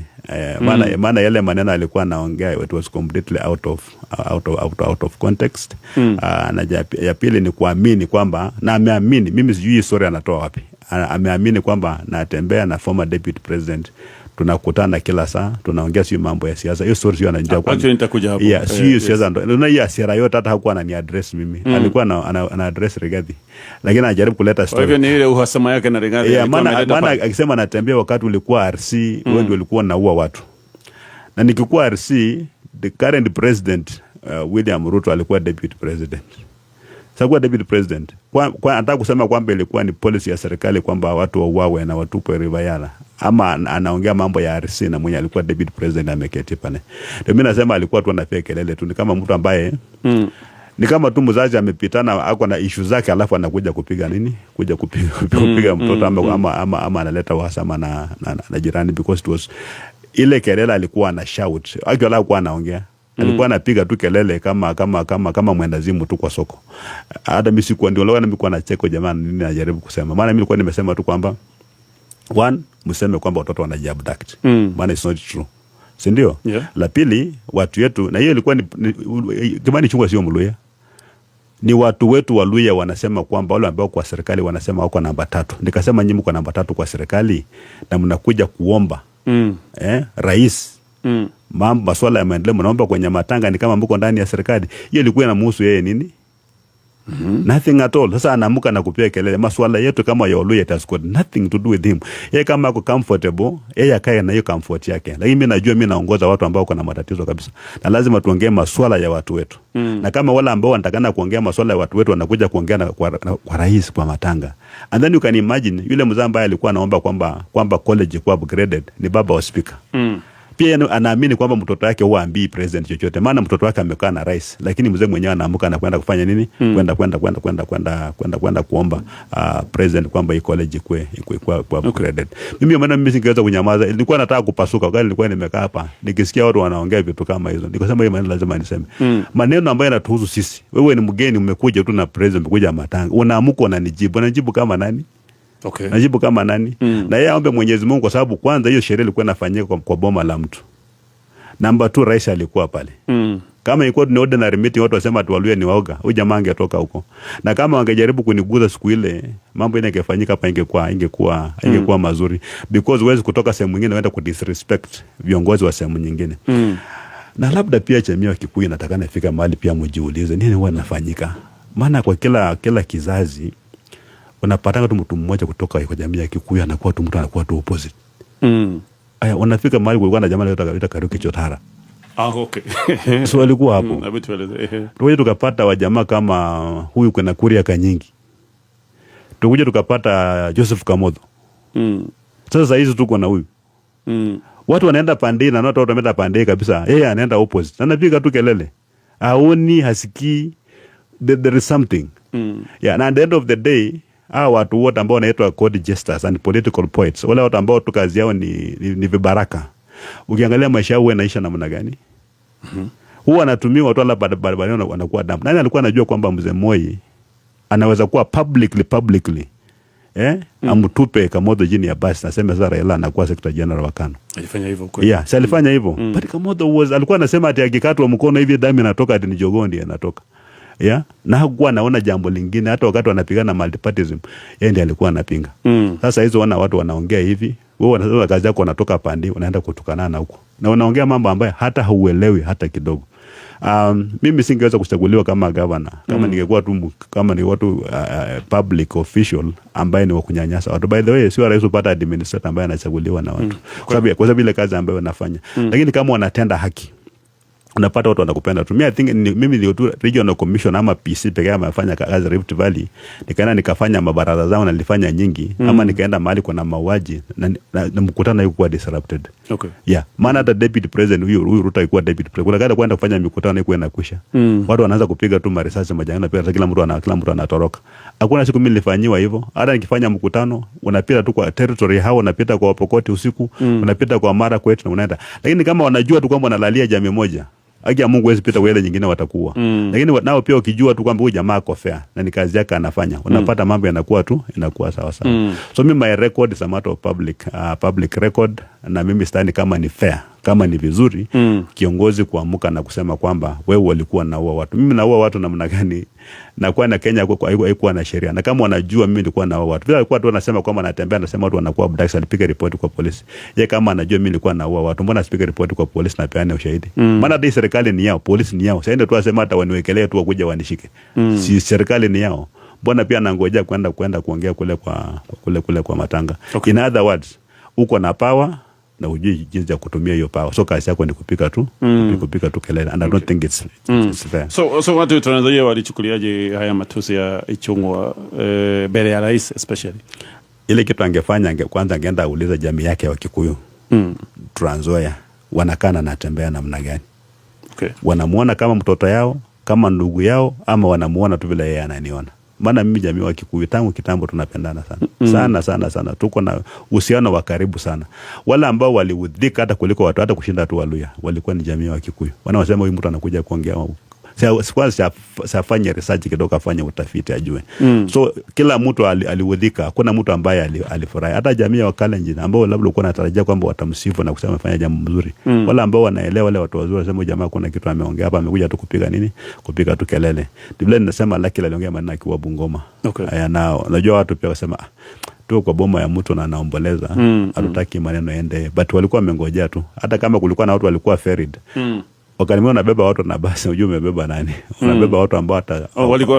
Maana yale maneno alikuwa anaongea it was completely out of context. Na ya pili ni kuamini kwamba, na ameamini, mimi sijui story anatoa wapi. Ameamini kwamba natembea na former deputy president, Tunakutana kila saa, tunaongea, sio mambo ya siasa. Hiyo story sio ananijua kwa Actually nitakuja hapo. Yeah, sio hiyo siasa ndo. Unaona hiyo hasira yote hata hakuwa anani address mimi. Alikuwa ana address Rigathi. Lakini anajaribu kuleta Kwa story. hivyo ni ile uhasama yake na Rigathi. Yeah, alikuwa maana ameleta maana pale. akisema anatembea wakati ulikuwa RC, wewe ndio ulikuwa unaua watu. Na nikikuwa RC, the current president William Ruto alikuwa deputy president. Sasa kuwa deputy president, kwa anataka kusema kwamba ilikuwa ni policy ya serikali kwamba watu wauawe na watupwe River Yala, ama anaongea mambo ya RC na mwenye alikuwa deputy president ameketi pale. Ndio mimi nasema alikuwa tu anapiga kelele tu, ni kama mtu ambaye ni kama tu mzazi amepitana ako na issue zake, alafu anakuja kupiga nini, kuja kupiga mtoto ama analeta uhasama na jirani, because it was ile kelele alikuwa ana shout, actually hakuwa anaongea, alikuwa anapiga tu kelele kama mwendazimu tu kwa soko. Hata mimi sikuwa, ndio leo nilikuwa nacheko, jamani, nini najaribu kusema? Maana mimi nilikuwa nimesema tu kwamba one, mseme kwamba watoto wanajiabduct, maana it's not true, si ndio? Yeah. La pili, watu wetu, na hiyo ilikuwa ni Kimani Ichung'wah sio Mluya, ni watu wetu wa Luya wanasema kwamba wale ambao kwa serikali wanasema wako namba 3. Nikasema nyinyi mko namba 3 kwa serikali na mnakuja kuomba rais mambo masuala ya maendeleo mnaomba kwenye matanga, ni kama mko ndani ya serikali. Hiyo ilikuwa inamhusu yeye nini? Nothing at all. Sasa anaamuka na kupiga kelele. Masuala yetu kama ya Oluya, it has got nothing to do with him. Yeye kama ako comfortable, yeye akae na hiyo comfort yake. Lakini mimi najua mimi naongoza watu ambao wako na matatizo kabisa. Na lazima tuongee masuala ya watu wetu. Na kama wale ambao wanatakana kuongea masuala ya watu wetu wanakuja kuongea kwa rais kwa matanga. And then you can imagine yule mzee ambaye alikuwa anaomba kwamba college ikuwa upgraded ni baba wa speaker. Pia yeye anaamini kwamba mtoto wake huwa ambii president chochote, maana mtoto wake amekaa na rais, lakini mzee mwenyewe anaamuka na kwenda kufanya nini? Kwenda kuomba president kwamba hii college ikuwe upgraded. Mimi maana mimi singeweza kunyamaza, nilikuwa nataka kupasuka wakati nilikuwa nimekaa hapa nikisikia watu wanaongea vitu kama hizo, nikasema hii maneno lazima niseme. Maneno ambayo yanatuhusu sisi. Wewe ni mgeni, umekuja tu na president, umekuja matanga, unaamuka unanijibu, unanijibu kama nani? Najibu kama nani? Na yeye aombe Mwenyezi Mungu, kwa sababu kwanza hiyo sherehe ilikuwa inafanyika kwa boma la mtu. Namba 2, rais alikuwa pale. Kama ilikuwa ni ordinary meeting, watu wasema ati Waluya ni waoga, huyu jamaa angetoka huko. Na kama wangejaribu kuniguza siku ile, mambo ile ingefanyika hapa ingekuwa mazuri, because huwezi kutoka sehemu nyingine uende kudisrespect viongozi wa sehemu nyingine. Na labda pia jamii ya Kikuyu inatakana ifika mahali pia mjiulize nini huwa inafanyika. Maana kwa kila kizazi unapatanga tu mtu mmoja kutoka kwa jamii ya Kikuyu anakuwa tu mtu anakuwa tu opposite. Aya, unafika mahali kulikuwa na jamaa anaitwa Kariuki Chotara. Ah, okay. So alikuwa hapo. Hebu tueleze. Tukuja tukapata wajamaa kama huyu kuna Kuria Kanyingi. Tukuja tukapata Joseph Kamotho. Sasa hizi tuko na huyu. Watu wanaenda pande na watu wanaenda pande kabisa. Yeye anaenda opposite. Anapiga tu kelele. Haoni, hasikii. There is something. Yeah, and at the end of the day, hawa watu wote ambao wanaitwa court jesters and political poets, wale watu ambao tu kazi yao ni vibaraka. Ukiangalia maisha yao yanaisha namna gani? Huwa anatumiwa watu wala barabarani wanakuwa damu. Nani alikuwa anajua kwamba mzee Moi anaweza kuwa publicly amtupe Kamotho chini ya basi, nasema sasa Raila anakuwa secretary general wa KANU. Alifanya hivyo kweli? Yeah, si alifanya hivyo. But Kamotho alikuwa anasema ati akikatwa mkono hivi damu inatoka, ati ni jogoo ndiye anatoka. Yeah? Na hakuwa anaona jambo lingine, hata wakati wanapigana multipartyism, yeye ndiye alikuwa anapinga. Sasa hizo wana watu wanaongea hivi, wewe unasema kazi yako unatoka pande, unaenda kutukana na huko. Na unaongea mambo ambayo hata hauelewi hata kidogo. Mimi singeweza kuchaguliwa kama governor, kama ningekuwa tu kama ni watu public official ambaye ni wa kunyanyasa watu. By the way, sio rahisi kupata administrator ambaye anachaguliwa na watu. Kwa sababu ile kazi ambayo wanafanya. Lakini kama wanatenda haki, unapata watu wanakupenda tu. Mimi I think mimi ndio tu regional commission ama PC pekee amefanya kazi Rift Valley. Nikaenda nikafanya mabaraza zao na nilifanya nyingi. Ama nikaenda mahali kuna mauaji na mkutano haikuwa disrupted. Yeah, maana hata deputy president huyu Ruto alikuwa deputy president. Kuna kada kwenda kufanya mikutano haikuwa inakwisha. Watu wanaanza kupiga tu marisasi majangili na pia kila mtu anatoroka. Hakuna siku mimi nilifanyiwa hivyo. Hata nikifanya mkutano unapita tu kwa territory hao, unapita kwa Pokoti usiku, unapita kwa Mara kwetu na unaenda. Lakini kama wanajua tu kwamba wanalalia jamii moja, haki ya Mungu huwezi pita kwa ile nyingine watakuwa. Lakini nao pia ukijua tu kwamba huyu jamaa ako fair na ni kazi yake anafanya, unapata mambo yanakuwa tu inakuwa sawa sawa. So mimi my record is a matter of public record. Na mimi sidhani kama ni fair, kama ni vizuri kiongozi kuamuka na kusema kwamba wewe walikuwa naua watu. Mimi naua watu namna gani? Na kwa na Kenya haikuwa na sheria. Na kama wanajua mimi nilikuwa naua watu. Vile alikuwa tu anasema kwamba anatembea, anasema watu wanakuwa abducted, alipiga ripoti kwa polisi. Yeye kama anajua mimi nilikuwa naua watu, mbona asipige ripoti kwa polisi na peane ushahidi? Maana hii serikali ni yao, polisi ni yao. Sasa tu asema hata waniwekelee tu wakuja wanishike. Si serikali ni yao. Mbona pia anangojea kwenda kuongea kule kwa matanga. Okay. In other words, uko na power na hujui jinsi ya kutumia hiyo power. So kazi yako ni kupika tu, kupika tu kelele, and I don't think it's fair. So watu Trans Nzoia walichukuliaje haya matusi ya Ichung'wa mbele ya rais especially? Ile kitu angefanya, kwanza angeenda auliza jamii yake wa Kikuyu. Trans Nzoia wanakaa na natembea namna gani? Okay. Wanamuona kama mtoto yao, kama ndugu yao, ama wanamuona tu vile yeye ananiona? Maana mimi jamii wa Kikuyu tangu kitambo tunapendana sana. Sana sana sana. Tuko na uhusiano wa karibu sana. Wale ambao waliudhika hata kuliko watu, hata kushinda tu Waluya, walikuwa ni jamii wa Kikuyu. Wanaosema huyu mtu anakuja kuongea, kwanza safanye research kidogo, afanye utafiti ajue. So kila mtu aliudhika, hakuna mtu ambaye alifurahi. Hata jamii ya Wakalenjin ambao labda walikuwa wanatarajia kwamba watamsifu na kusema amefanya jambo mzuri. Wale ambao wanaelewa, wale watu wazuri wanasema jamaa kuna kitu ameongea hapa, amekuja tu kupiga nini? Kupiga tu kelele. Biblia inasema Lucky aliongea maneno akiwa Bungoma. Okay. Aya, na unajua watu pia wasema tu kwa boma ya mtu na anaomboleza, hatutaki maneno yaende, but walikuwa wamengojea tu. Hata kama kulikuwa na watu walikuwa ferried. Wakati mwingine unabeba watu na basi, unajua umebeba nani? Unabeba watu ambao hata walikuwa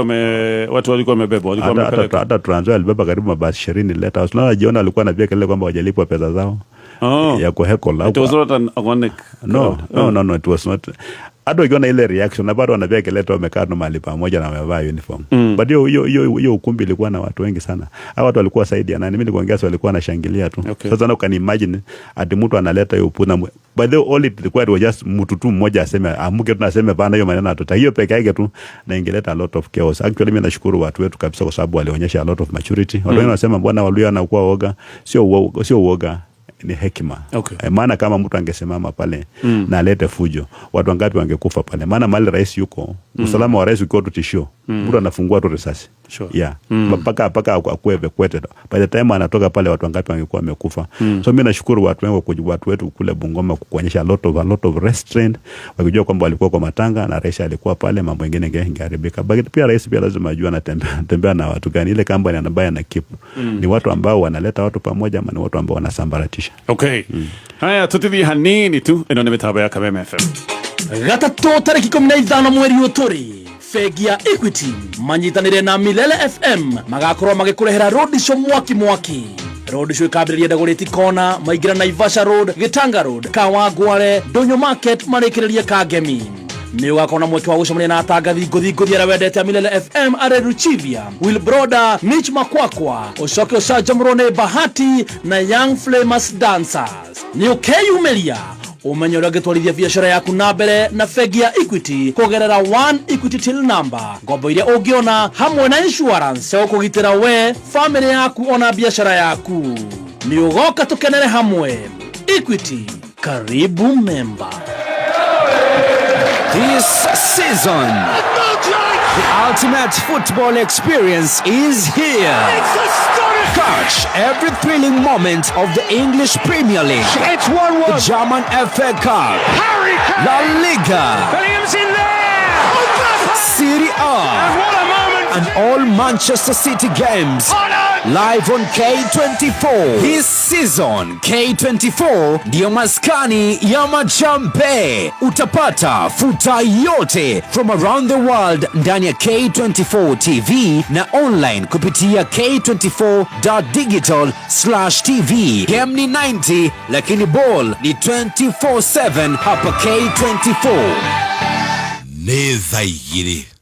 watu walikuwa wamebeba, walikuwa wamepeleka. Hata Trans Nzoia alibeba karibu mabasi 20 leta. Unaona jiona alikuwa anapiga kelele kwamba hawajalipwa pesa zao. Ya kuhekola. It was not an organic. No, it was not. Hata ukiona ile reaction na bado wanapiga kelele wamekaa tu mahali pamoja na wamevaa uniform. But hiyo ukumbi ilikuwa na watu wengi sana. Hao watu walikuwa zaidi ya nani? Mimi niliongea sio, walikuwa wanashangilia tu. Okay. Sasa na can imagine ati mtu analeta hiyo puna. By the way, all it required was just mtu tu mmoja aseme, amuke tu aseme bana hiyo maneno hatutaki. Hiyo peke yake tu na ingeleta a lot of chaos. Actually mimi nashukuru watu wetu kabisa kwa sababu walionyesha a lot of maturity. Watu wengi wanasema bwana Waluya anakuwa woga. Sio uoga, ni hekima. Okay. Maana kama mtu angesimama pale na alete fujo, watu wangapi wangekufa pale? Maana mahali rais yuko, usalama wa rais ukiwa tu tishio, mtu anafungua tu risasi. Sure. Yeah. Mpaka akuwe evacuated. By the time anatoka pale watu wangapi wangekuwa wamekufa. So mimi nashukuru watu wengi, watu wetu kule Bungoma kuonyesha a lot of restraint, wakijua kwamba walikuwa kwa matanga na rais alikuwa pale, mambo mengine ingeharibika. But pia rais pia lazima ajue anatembea na watu gani, ile company ambayo ana keep. Ni watu ambao wanaleta watu pamoja ama ni watu ambao wanasambaratisha. Okay. Haya, tutithie hanini tu ino ni mitambo ya Kameme FM. Gatatũ tarĩki 15 mweri ũyũ tũrĩ, bengi ya Equity manyitanĩre na Milele FM magakorwo magĩkũrehera road show mwaki mwaki. Road show ĩkambĩrĩria Dagoretti Corner, maingĩra Naivasha Road, Gĩtanga Road, Kawangware, Ndũnyũ Market, marĩkĩrĩrie Kangemi. Nĩ ũgakorwo na mweke wa gũcemania na atangathi ngũthi ngũthi arĩa wendete a Milele FM, Arĩ Ruchivia, Will Broda, Mitch Makwakwa, ũcoke ũcanjamũrwo nĩ Bahati na Young Flamers Dancers. Nĩ ũkeyumĩria umenye ũrĩa ũngĩtwarithia biacara yaku na mbere na bengi ya Equity kũgerera One Equity Till Number, ngombo iria ũngĩona hamwe na insurance cia gũkũgitĩra we, famĩlĩ yaku ona biacara yaku. Nĩ ũgoka tũkenere hamwe. Equity, karibu member. This season, the ultimate football experience is here. Catch every thrilling moment of the English Premier League. It's 1-1. The German FA Cup. Harry Kane. La Liga. Bellingham's in there. Serie A. And what a moment. And all Manchester City games. Live on K24. This season, K24 ndiyo maskani ya majambe. Utapata futa yote from around the world ndani ya K24 TV na online kupitia k24.digital/tv. Game ni 90 lakini ball ni 24/7 hapa K24. Nĩ thaa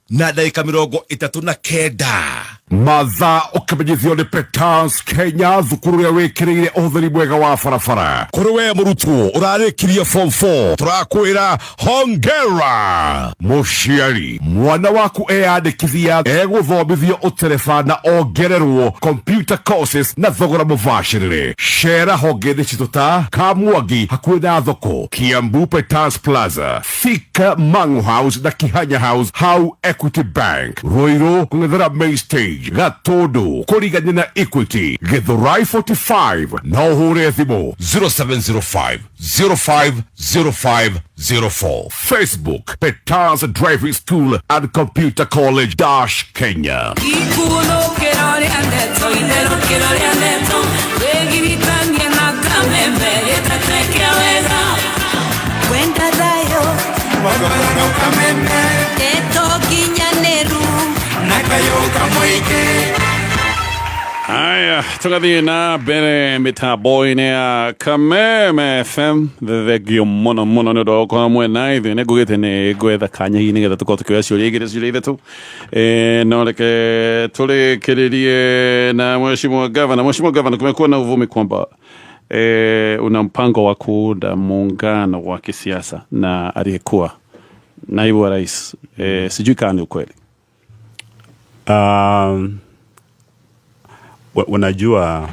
2:39. Mathaa ũkĩmenyithio nĩ Petans Kenya, thukuru ũrĩa wĩkĩrĩire ũhũthĩri mwega wa barabara. Kũrĩ we mũrutwo ũrarĩkirie form 4, tũrakwĩra hongera. Mũciari, mwana waku eyandĩkithia egũthomithio ũtereba na ongererwo computer courses na thogora mũbacĩrĩre. Cera honge-inĩ citũ ta Kamwangi hakuhĩ na thoko, Kiambu Petans Plaza, Thika Mangu House na Kihanya House hau Equity Bank, Ruiru kũng'ethera Main Stage. College, Gatundu, kũrigania na Equity, Githurai 45, na ũhũre thimũ 0705 050504. Facebook, Peters Driving School and Computer College dash Kenya. Ikuno kĩroria ndeto itherũ kĩroria ndeto wĩgiritanie na kameme gĩtateke wega Wenda thayo ndeto nginyanĩru na kayũ kamũingĩ. Haya, tugathiĩ na mbere mĩtambo-inĩ ya Kameme FM. Thengio mũno mũno nĩ ũndũ wa gũkorwo mwena ithuĩ. Nĩ ngugĩte nĩ ngwetha kanya hihi nĩgetha tũkorwo tũkĩoya ciũria igĩrĩ, ciũria ithatũ. No reke tũrĩkĩrĩrie na Mheshimiwa Gavana. Mheshimiwa Gavana, kumekuwa na uvumi kwamba una mpango wa kuunda muungano wa kisiasa na aliyekuwa naibu wa rais. Sijui kama ni ukweli. Unajua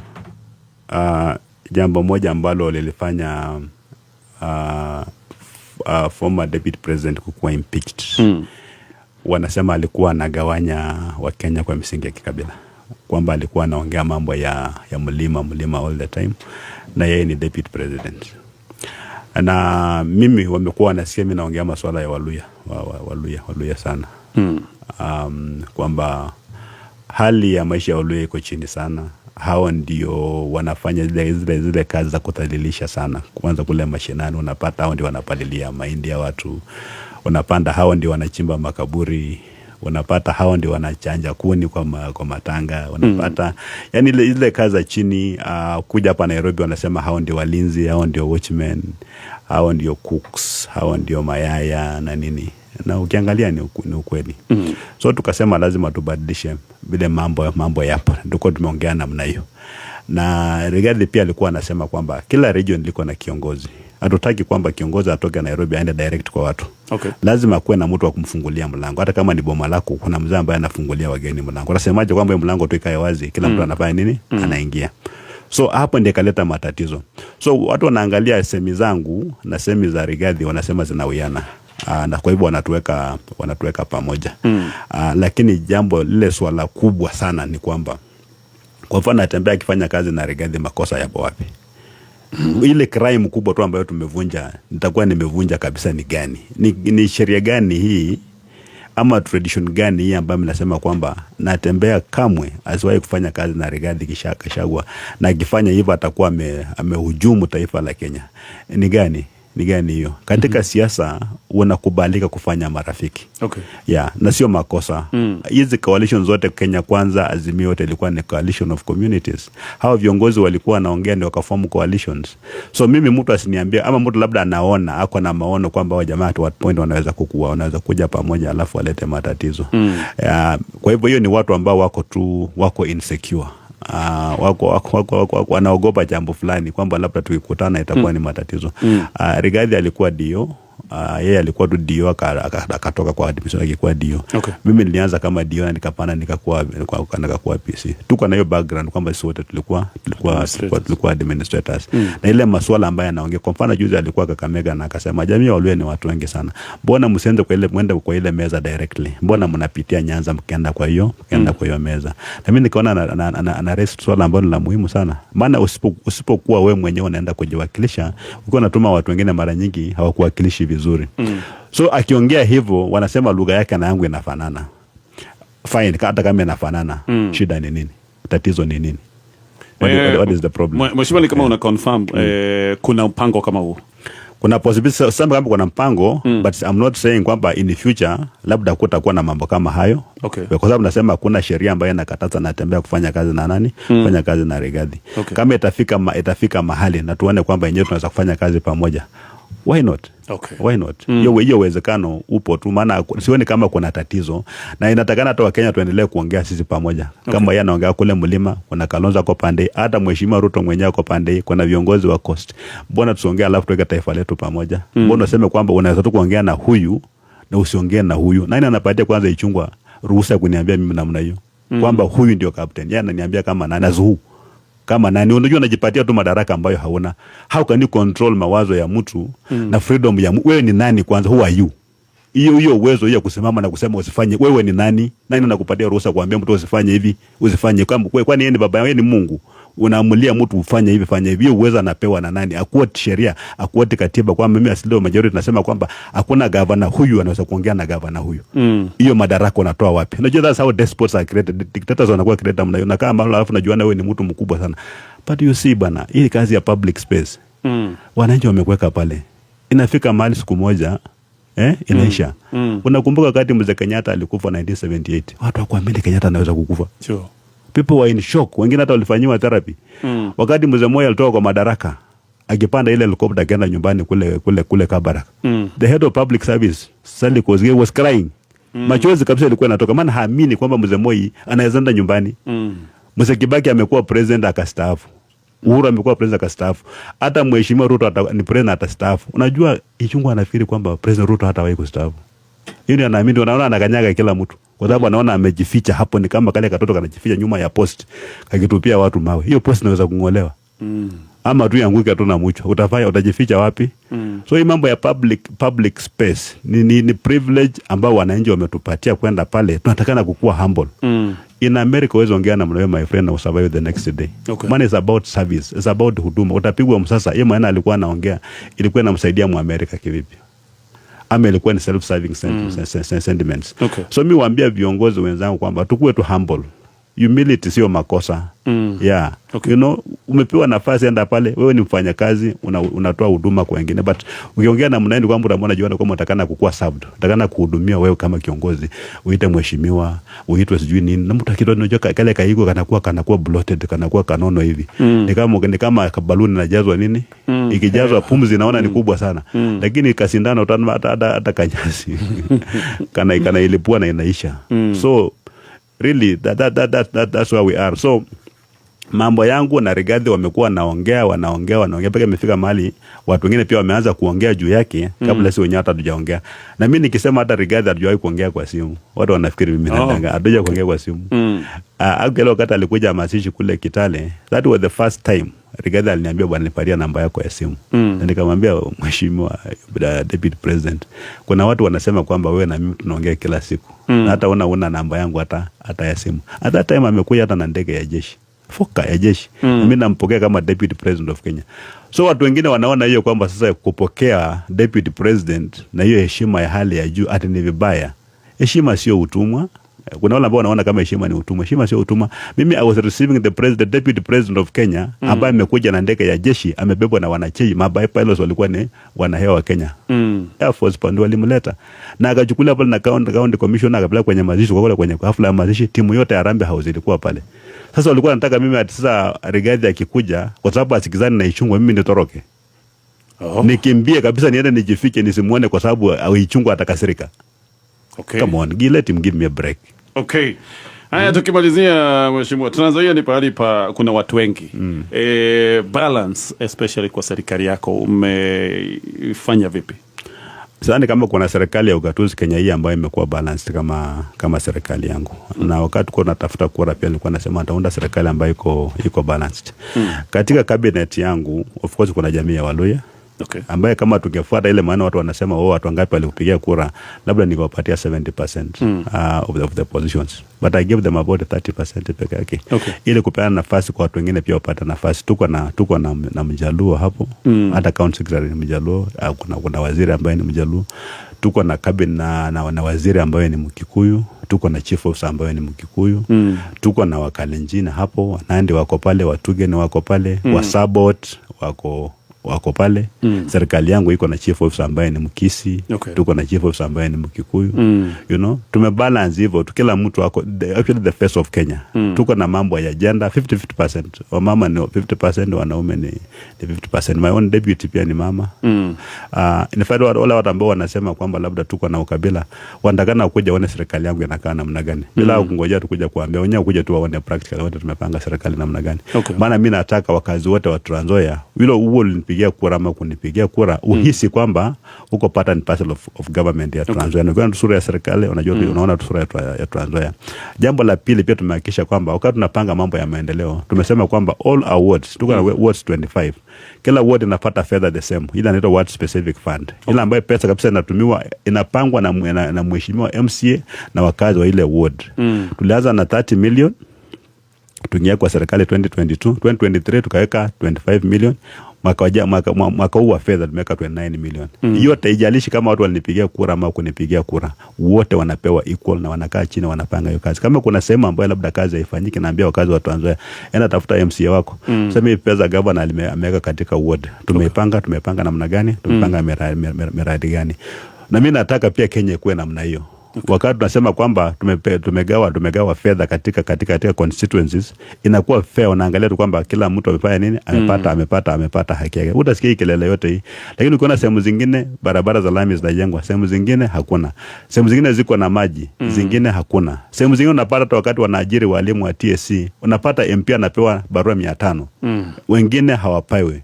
jambo moja ambalo lilifanya former deputy president kukuwa impeached. Wanasema alikuwa anagawanya Wakenya kwa misingi ya kikabila, kwamba alikuwa anaongea mambo ya mlima mlima all the time, na yeye ni deputy president. Na mimi wamekuwa wanasikia mimi naongea masuala ya Waluya, Waluya sana. Kwamba hali ya maisha ya Waluya iko chini sana. Hao ndio wanafanya zile kazi za kudhalilisha sana. Kwanza kule mashinani unapata hao ndio wanapalilia mahindi ya watu. Unapanda hao ndio wanachimba makaburi. Unapata hao ndio wanachanja kuni kwa matanga. Unapata yani ile kazi za chini. Kuja hapa Nairobi wanasema hao ndio walinzi, hao ndio watchmen, hao ndio cooks, hao ndio mayaya na nini. Na ukiangalia ni ukweli. So tukasema lazima tubadilishe vile mambo yapo. Tulikuwa tumeongea namna hiyo. Na Rigathi pia alikuwa anasema kwamba kila region liko na kiongozi. Hatutaki kwamba kiongozi atoke Nairobi aende direct kwa watu. Okay. Lazima kuwe na mtu wa kumfungulia mlango. Hata kama ni boma lako, kuna mzee ambaye anafungulia wageni mlango. Unasemaje kwamba mlango tu ikae wazi, kila mtu anafanya nini? Anaingia. So hapo ndiye kaleta matatizo. So watu wanaangalia semi zangu na semi za Rigathi wanasema zinawiana. Na kwa hivyo wanatuweka pamoja. Lakini jambo lile swala kubwa sana ni kwamba kwa mfano Natembea akifanya kazi na Rigathi, makosa yapo wapi? Ile crime kubwa tu ambayo tumevunja, nitakuwa nimevunja kabisa ni gani? Ni sheria gani hii ama tradition gani hii ambayo mnasema kwamba Natembea kamwe asiwahi kufanya kazi na Rigathi Gachagua, na akifanya hivyo atakuwa amehujumu taifa la Kenya? Ni gani? Ni gani hiyo? Katika siasa unakubalika kufanya marafiki. Okay. Yeah, na sio makosa. Hizi coalition zote Kenya Kwanza, Azimio yote ilikuwa ni coalition of communities. Hao viongozi walikuwa wanaongea ndio wakaform coalitions. So mimi mtu asiniambie ama mtu labda anaona ako na maono kwamba wa jamaa at what point wanaweza kukua, wanaweza kuja pamoja alafu walete matatizo. Kwa hivyo hiyo ni watu ambao wako insecure. Wako wanaogopa jambo fulani kwamba labda tukikutana itakuwa ni matatizo. Rigathi alikuwa dio, yeye alikuwa tu dio akatoka kwa admission akikuwa dio. Okay. Mimi nilianza kama dio na nikapanda nikakuwa PC. Tuko na hiyo background kwamba sisi wote tulikuwa administrators. Na ile masuala ambayo anaongea, kwa mfano juzi alikuwa Kakamega na akasema jamii ya Waluya ni watu wengi sana. Mbona msiende kwa ile, mwende kwa ile meza directly? Mbona mnapitia Nyanza mkienda kwa hiyo, kwa hiyo meza? Na mimi nikaona ana raise swala ambalo ni la muhimu sana. Maana usipokuwa wewe mwenyewe unaenda kujiwakilisha, ukiwa unatuma watu wengine mara nyingi hawakuwakilishi vizuri. So akiongea hivyo wanasema lugha yake na yangu inafanana. Fine, hata kama inafanana, shida ni nini? Tatizo ni nini? What is the problem? Mheshimiwa, ni kama una confirm kuna mpango kama huo? Kuna possibility sasa kama kuna mpango, but I'm not saying kwamba in the future labda kutakuwa na mambo kama hayo. Okay. Kwa sababu nasema kuna sheria ambayo inakataza Natembea kufanya kazi na nani? Kufanya kazi na Rigathi. Okay. Kama itafika mahali na tuone kwamba yenyewe tunaweza kufanya kazi pamoja. Why not? Okay. Why not? Hiyo uwezekano upo tu, maana sioni kama kuna tatizo, na inatakana hata Wakenya tuendelee kuongea sisi pamoja. Okay. Kama yeye anaongea kule mlima, kuna Kalonzo kwa pande, hata Mheshimiwa Ruto mwenyewe kwa pande, kuna viongozi wa Coast. Mbona tusiongee alafu tuweke taifa letu pamoja? Mbona useme kwamba unaweza tu kuongea na huyu na usiongee na huyu? Nani anapatia kwanza Ichung'wah ruhusa kuniambia mimi namna hiyo? Kwamba huyu ndio captain. Yeye ananiambia kama nani azuhu. Kama nani? Unajua unajipatia tu madaraka ambayo hauna. How can you control mawazo ya mtu na freedom ya wewe ni nani kwanza? Who are you? Hiyo uwezo hiyo kusimama na kusema usifanye, wewe ni nani? Nani anakupatia ruhusa kuambia mtu usifanye hivi, usifanye? Kwani yeye ni baba, yeye ni Mungu? Unaamulia mtu ufanye hivi, fanye hivi. Hiyo uwezo anapewa na nani? Aquote sheria, aquote katiba kwamba mimi as majority nasema kwamba hakuna gavana huyu anaweza kuongea na gavana huyu. Hiyo madaraka unatoa wapi? Unajua that's how despots are created. Dictators wanakuwa created namna hiyo. Na kama alafu unajuana wewe ni mtu mkubwa sana. But you see bana, hii kazi ya public space. Wananchi wamekuweka pale. Inafika mahali siku moja inaisha. Unakumbuka wakati mzee Kenyatta alikufa 1978. Watu hawakuamini Kenyatta anaweza kukufa. Sure. People were in shock. Wengine hata walifanyiwa therapy. Wakati mzee Moi alitoka kwa madaraka, akipanda ile helicopter akaenda nyumbani kule Kabarak. The head of public service, Sally Kosgei, was crying. Machozi kabisa ilikuwa inatoka, maana haamini kwamba mzee Moi anaweza enda nyumbani. Mzee Kibaki amekuwa president akastaafu. Uhuru amekuwa president akastaafu. Hata mheshimiwa Ruto ni president atastaafu. Unajua Ichung'wah anafikiri kwamba President Ruto hatawahi kustaafu. Yeye anaamini, anaona anakanyaga kila mtu. Kwa sababu anaona amejificha hapo, ni kama kale katoto kanajificha nyuma ya post kakitupia watu mawe. Hiyo post inaweza kungolewa. Ama tu ianguke tu na mchwa. Utafanya, utajificha wapi? So hii mambo ya public space ni privilege ambao wananchi wametupatia kwenda pale. Tunatakana kukua humble. In America huwezi ongea na mnawe my friend na usurvive the next day. Man, it's about service, it's about huduma. Utapigwa msasa. Yeye mwana alikuwa anaongea, ilikuwa inamsaidia Muamerika kivipi? Ama ilikuwa ni self-serving sentiments. So mi waambia viongozi wenzangu kwamba tukue tu humble. Humility sio makosa. Yeah. You know, umepewa nafasi, enda pale, wewe ni mfanyakazi, unatoa huduma kwa wengine, but ukiongea na mnaendi kwamba utamwona jioni kwamba utakana kukua served, utakana kuhudumia wewe kama kiongozi, uite mheshimiwa, uitwe sijui nini. Na mtu akitoa, unajua kale kaigo kanakuwa bloated, kanakuwa kanono hivi. Ni kama baluni inajazwa nini? Ikijazwa pumzi naona ni kubwa sana. Lakini kasindano hata kanyasi. Kana ilipua na inaisha. So really that's where we are. So mambo yangu na Rigathi wamekuwa wanaongea mpaka imefika mahali watu wengine pia wameanza kuongea juu yake kabla si wenyewe hata hatujaongea. Na mimi nikisema hata Rigathi hatujawahi kuongea kwa simu, watu wanafikiri mimi nadanga. Hatujawahi kuongea kwa simu. Actually wakati alikuja mazishi kule Kitale, that was the first time Rigathi aliniambia bwana nipatie namba yako ya simu. Na nikamwambia mheshimiwa deputy president, kuna watu wanasema kwamba wewe na mimi tunaongea kila siku. Na hata una namba yangu hata ya simu. At that time amekuja hata na ndege ya jeshi. Foka ya jeshi. Mimi nampokea kama deputy president of Kenya. So watu wengine wanaona hiyo kwamba sasa kupokea deputy president na hiyo heshima ya hali ya juu ati ni vibaya. Heshima sio utumwa. Kuna wale ambao wanaona kama heshima ni utumwa. Heshima sio utumwa. Mimi I was receiving the president, deputy president of Kenya, ambaye amekuja na ndege ya jeshi, amebebwa na wanajeshi, mabai pilots walikuwa ni wanahewa wa Kenya. Air Force pande walimleta. Na akachukuliwa pale na county commissioner akapeleka kwenye mazishi, kwa kule kwenye hafla ya mazishi, timu yote ya Harambee House ilikuwa pale. Sasa walikuwa wanataka mimi ati sasa Rigathi akikuja, kwa sababu asikizani na Ichung'wah, mimi nitoroke. Nikimbie kabisa niende nijifiche nisimuone kwa sababu Ichung'wah atakasirika. Come on, let him give me a break. Okay. Haya, tukimalizia mheshimiwa, Trans Nzoia ni pahali pa kuna watu wengi. Balance especially kwa serikali yako umefanya vipi? Sidhani kama kuna serikali ya ugatuzi Kenya hii ambayo imekuwa balanced kama serikali yangu. Na wakati kwa natafuta kura pia nilikuwa nasema nitaunda serikali ambayo iko balanced. Katika cabinet yangu of course kuna jamii ya Waluya. Ambaye kama tungefuata ile maana watu wanasema oh, watu wangapi walikupigia kura, labda ningewapatia 70% of the positions, but I gave them about 30% peke yake. Ili kupeana nafasi kwa watu wengine pia wapate nafasi. Tuko na Mjaluo hapo. Hata county secretary ni Mjaluo, kuna waziri ambaye ni Mjaluo. Tuko na cabinet na waziri ambaye ni Mkikuyu, tuko na chief officer ambaye ni Mkikuyu. Tuko na Wakalenjin hapo, Wanandi wako pale, Watugeni wako pale, Wasabot wako pale. Serikali yangu iko na chief officer ambaye ni Mkisi. Tuko na chief officer ambaye ni Mkikuyu. You know, tumebalance hivyo, kila mtu ako actually the face of Kenya. Tuko na mambo ya gender 50-50%. Wamama ni 50%, wanaume ni 50%. My own deputy pia ni mama. In fact wale watu ambao wanasema kwamba labda tuko na ukabila, wanatakana kuja waone serikali yangu inakaa namna gani. Bila kungojea tukuja kuambia, wenyewe kuja tu waone practical wote tumepanga serikali namna gani. Maana mimi nataka wakazi wote wa Trans Nzoia, hilo huo ulinipigia ulinipigia kura ama kunipigia kura, uhisi kwamba uko part and parcel of government ya Trans Nzoia. Ukiona sura ya serikali unajua unaona sura ya Trans Nzoia. Jambo la pili pia tumehakikisha kwamba wakati tunapanga mambo ya maendeleo, tumesema kwamba all our wards, tuko na wards 25, kila ward inapata fedha the same, ile inaitwa ward specific fund, ile ambayo pesa kabisa inatumiwa, inapangwa na mheshimiwa MCA na wakazi wa ile ward. Tulianza na 30 million tuingia kwa serikali 2022, 2023 tukaweka 25 million, mwaka huu wa fedha tumeweka 29 million. Yote haijalishi kama watu walinipigia kura ama kunipigia kura, wote wanapewa equal na wanakaa chini wanapanga hiyo kazi. Kama kuna sehemu ambayo labda kazi haifanyiki, naambia wakazi wa Trans Nzoia, enda tafuta MCA wako. Sema hii pesa governor ameweka katika ward, tumeipanga, tumepanga namna gani, tumepanga miradi gani. Na mimi nataka pia Kenya ikuwe namna hiyo. Wakati tunasema kwamba tumegawa fedha katika constituencies, inakuwa fair, unaangalia tu kwamba kila mtu amefanya nini, amepata, amepata haki yake. Utasikia hii kelele yote hii. Lakini ukiona sehemu zingine barabara za lami zinajengwa, sehemu zingine hakuna. Sehemu zingine ziko na maji, zingine hakuna. Sehemu zingine unapata hata wakati wanaajiri walimu wa TSC, unapata MP anapewa barua 500. Wengine hawapewi.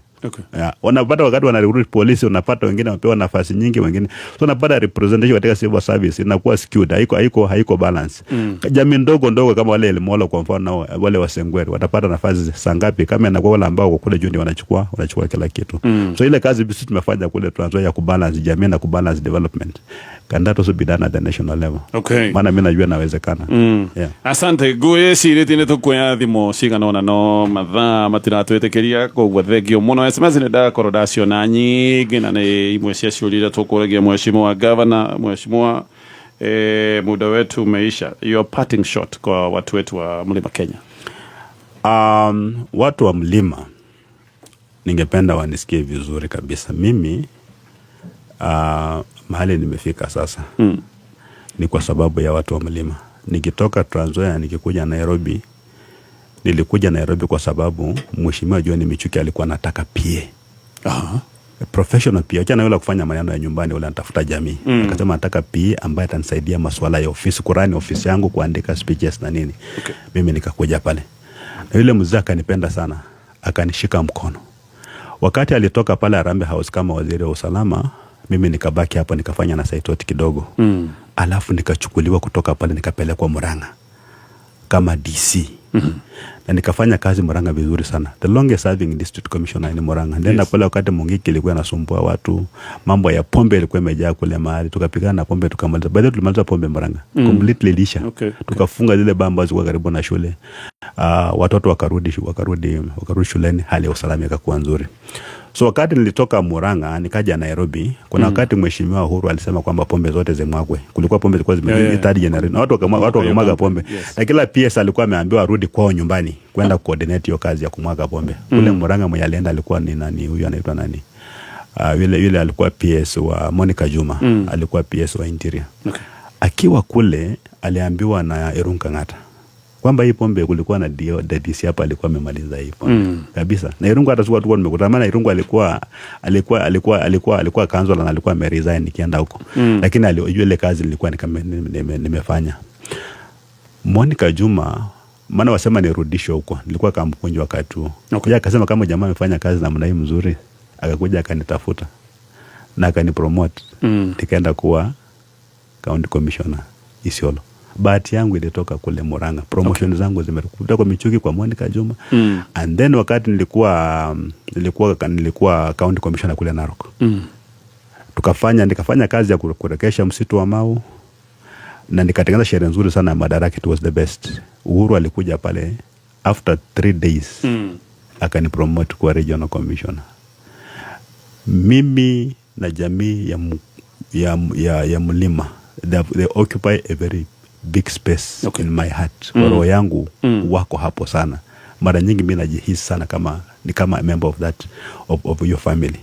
Yeah. Wanapata wakati wanarecruit polisi, unapata wengine wamepewa nafasi nyingi, wengine. So unapata representation katika civil service inakuwa skewed, haiko balance. Jamii ndogo ndogo kama wale Elmolo kwa mfano, wale Wasengweri watapata nafasi saa ngapi kama inakuwa wale ambao wako kule juu ndio wanachukua kila kitu. So ile kazi sisi tumefanya kule Trans Nzoia ya kubalance jamii na kubalance development, can that also be done at the national level? Maana mimi najua inawezekana. Yeah. Asante. Ngwĩcirĩtie nĩ tũkuoya thimũ cigana ũna no mathaa matiratwĩtĩkĩria, koguo thengio mũno. SMS nĩ ndakorwo ndaciona nyingĩ na nĩ imwe cia ciũria iria tũkũragia mheshimiwa gavana. Mheshimiwa, muda wetu umeisha. Your parting shot kwa watu wetu wa Mlima Kenya. Watu wa mlima ningependa wanisikie vizuri kabisa. Mimi mahali nimefika sasa ni kwa sababu ya watu wa mlima. Nikitoka Trans Nzoia nikikuja Nairobi, nilikuja Nairobi kwa sababu Mheshimiwa John Michuki alikuwa anataka PA. Professional PA. Achana yule kufanya maneno ya nyumbani, yule anatafuta jamii. Akasema nataka PA ambaye atanisaidia masuala ya ofisi, kurun ofisi yangu, kuandika speeches na nini. Mimi nikakuja pale. Na yule mzee akanipenda sana, akanishika mkono. Wakati alitoka pale Harambee House kama waziri wa usalama, mimi nikabaki hapo nikafanya na Saitoti kidogo. Alafu nikachukuliwa kutoka pale nikapelekwa Murang'a kama DC. Na nikafanya kazi Murang'a vizuri sana. The longest serving district commissioner in Murang'a. Nenda pale wakati Mungiki ilikuwa inasumbua watu, mambo ya pombe ilikuwa imejaa kule mahali, tukapigana na pombe tukamaliza. By the way, tulimaliza pombe Murang'a. Completely ilisha. Tukafunga zile baa ambazo zilikuwa karibu na shule. Watoto wakarudi shuleni, hali ya usalama ikakuwa nzuri. So wakati nilitoka Murang'a nikaja Nairobi, kuna wakati Mheshimiwa Uhuru alisema kwamba pombe zote zimwagwe. Kulikuwa pombe zilikuwa zime third generation. Na watu wakamwaga pombe. Na kila PS alikuwa ameambiwa arudi kwao nyumbani kwenda coordinate hiyo kazi ya kumwaga pombe. Kule Murang'a mwenye alienda alikuwa ni nani huyu, anaitwa nani? Yule alikuwa PS wa Monica Juma, alikuwa PS wa Interior. Akiwa kule aliambiwa na Irungu Kang'ata kwamba hii pombe kulikuwa na dio, DC hapa alikuwa amemaliza hii pombe. Kabisa. Na Irungu hata sikuwa tulikuwa tumekutana, maana Irungu alikuwa councilor na alikuwa ameresign nikienda huko. Lakini alijua ile kazi nilikuwa nimefanya. Monica Juma, maana wasema nirudishwe huko. Nilikuwa kama mkunjo wakati huo. Yeye akasema kama jamaa amefanya kazi namna hii mzuri, akakuja akanitafuta na akanipromote. Nikaenda kuwa county commissioner Isiolo. Bahati yangu ilitoka kule Murang'a. Promotion zangu zimekuja kwa Michuki, kwa Monica Juma. And then wakati nilikuwa county commissioner kule Narok. Nikafanya kazi ya kurekesha msitu wa Mau na nikatengeneza sherehe nzuri sana ya Madaraka. It was the best. Uhuru alikuja pale after 3 days. Akanipromote kuwa regional commissioner. Mimi na jamii ya mlima, they occupy a very big space in my heart. Kwa roho yangu wako hapo sana. Mara nyingi mimi najihisi sana kama ni kama a member of that of your family.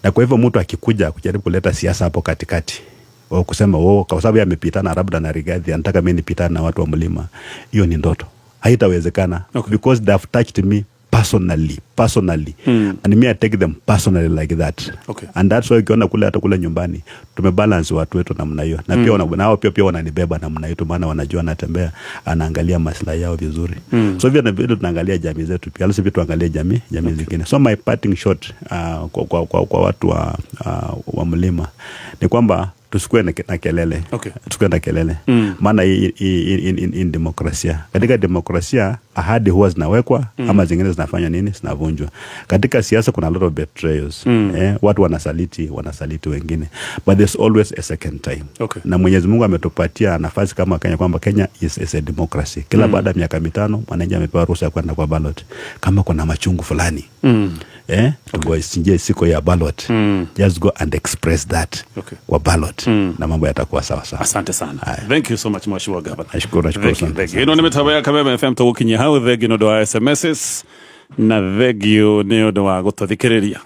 Na kwa hivyo mtu akikuja kujaribu kuleta siasa hapo katikati, au kusema oh, kwa sababu yeye amepitana labda na Rigathi, anataka mimi nipitane na watu wa mlima, hiyo ni ndoto. Haitawezekana. Because they have touched me personally. personally. And me, I take them personally like that. And that's why ukiona kule, hata kule nyumbani, tumebalance watu wetu namna hiyo, na pia nao pia wananibeba namna hiyo, maana wanajua anatembea, anaangalia maslahi yao vizuri. So vile vile tunaangalia jamii zetu pia, alafu pia tuangalie jamii zingine. So my parting shot kwa watu wa mlima ni kwamba tusikuwe na kelele. Tusikuwe na kelele, maana hii ni demokrasia. Katika demokrasia ahadi huwa zinawekwa ama zingine zinafanya nini, zinavunjwa. Katika siasa kuna a lot of betrayals. Watu wanasaliti wengine, but there's always a second time. Na Mwenyezi Mungu ametupatia nafasi kama Kenya kwamba Kenya is a democracy. Kila baada ya miaka 5 mwananchi amepewa ruhusa ya kwenda kwa ballot kama kuna machungu fulani. Tungoje siku ya ballot. Just go and express that kwa ballot na mambo yatakuwa sawa sawa. Asante sana. Thank you so much, Mheshimiwa Governor. Nashukuru Thank you, sana. Thank you. Ino nĩ mĩtambo ya Kameme FM, tũgũkinyia hau. Thengiũ nĩ ũndũ wa SMSs na thengio nĩ ũndũ wa gũtũthikĩrĩria.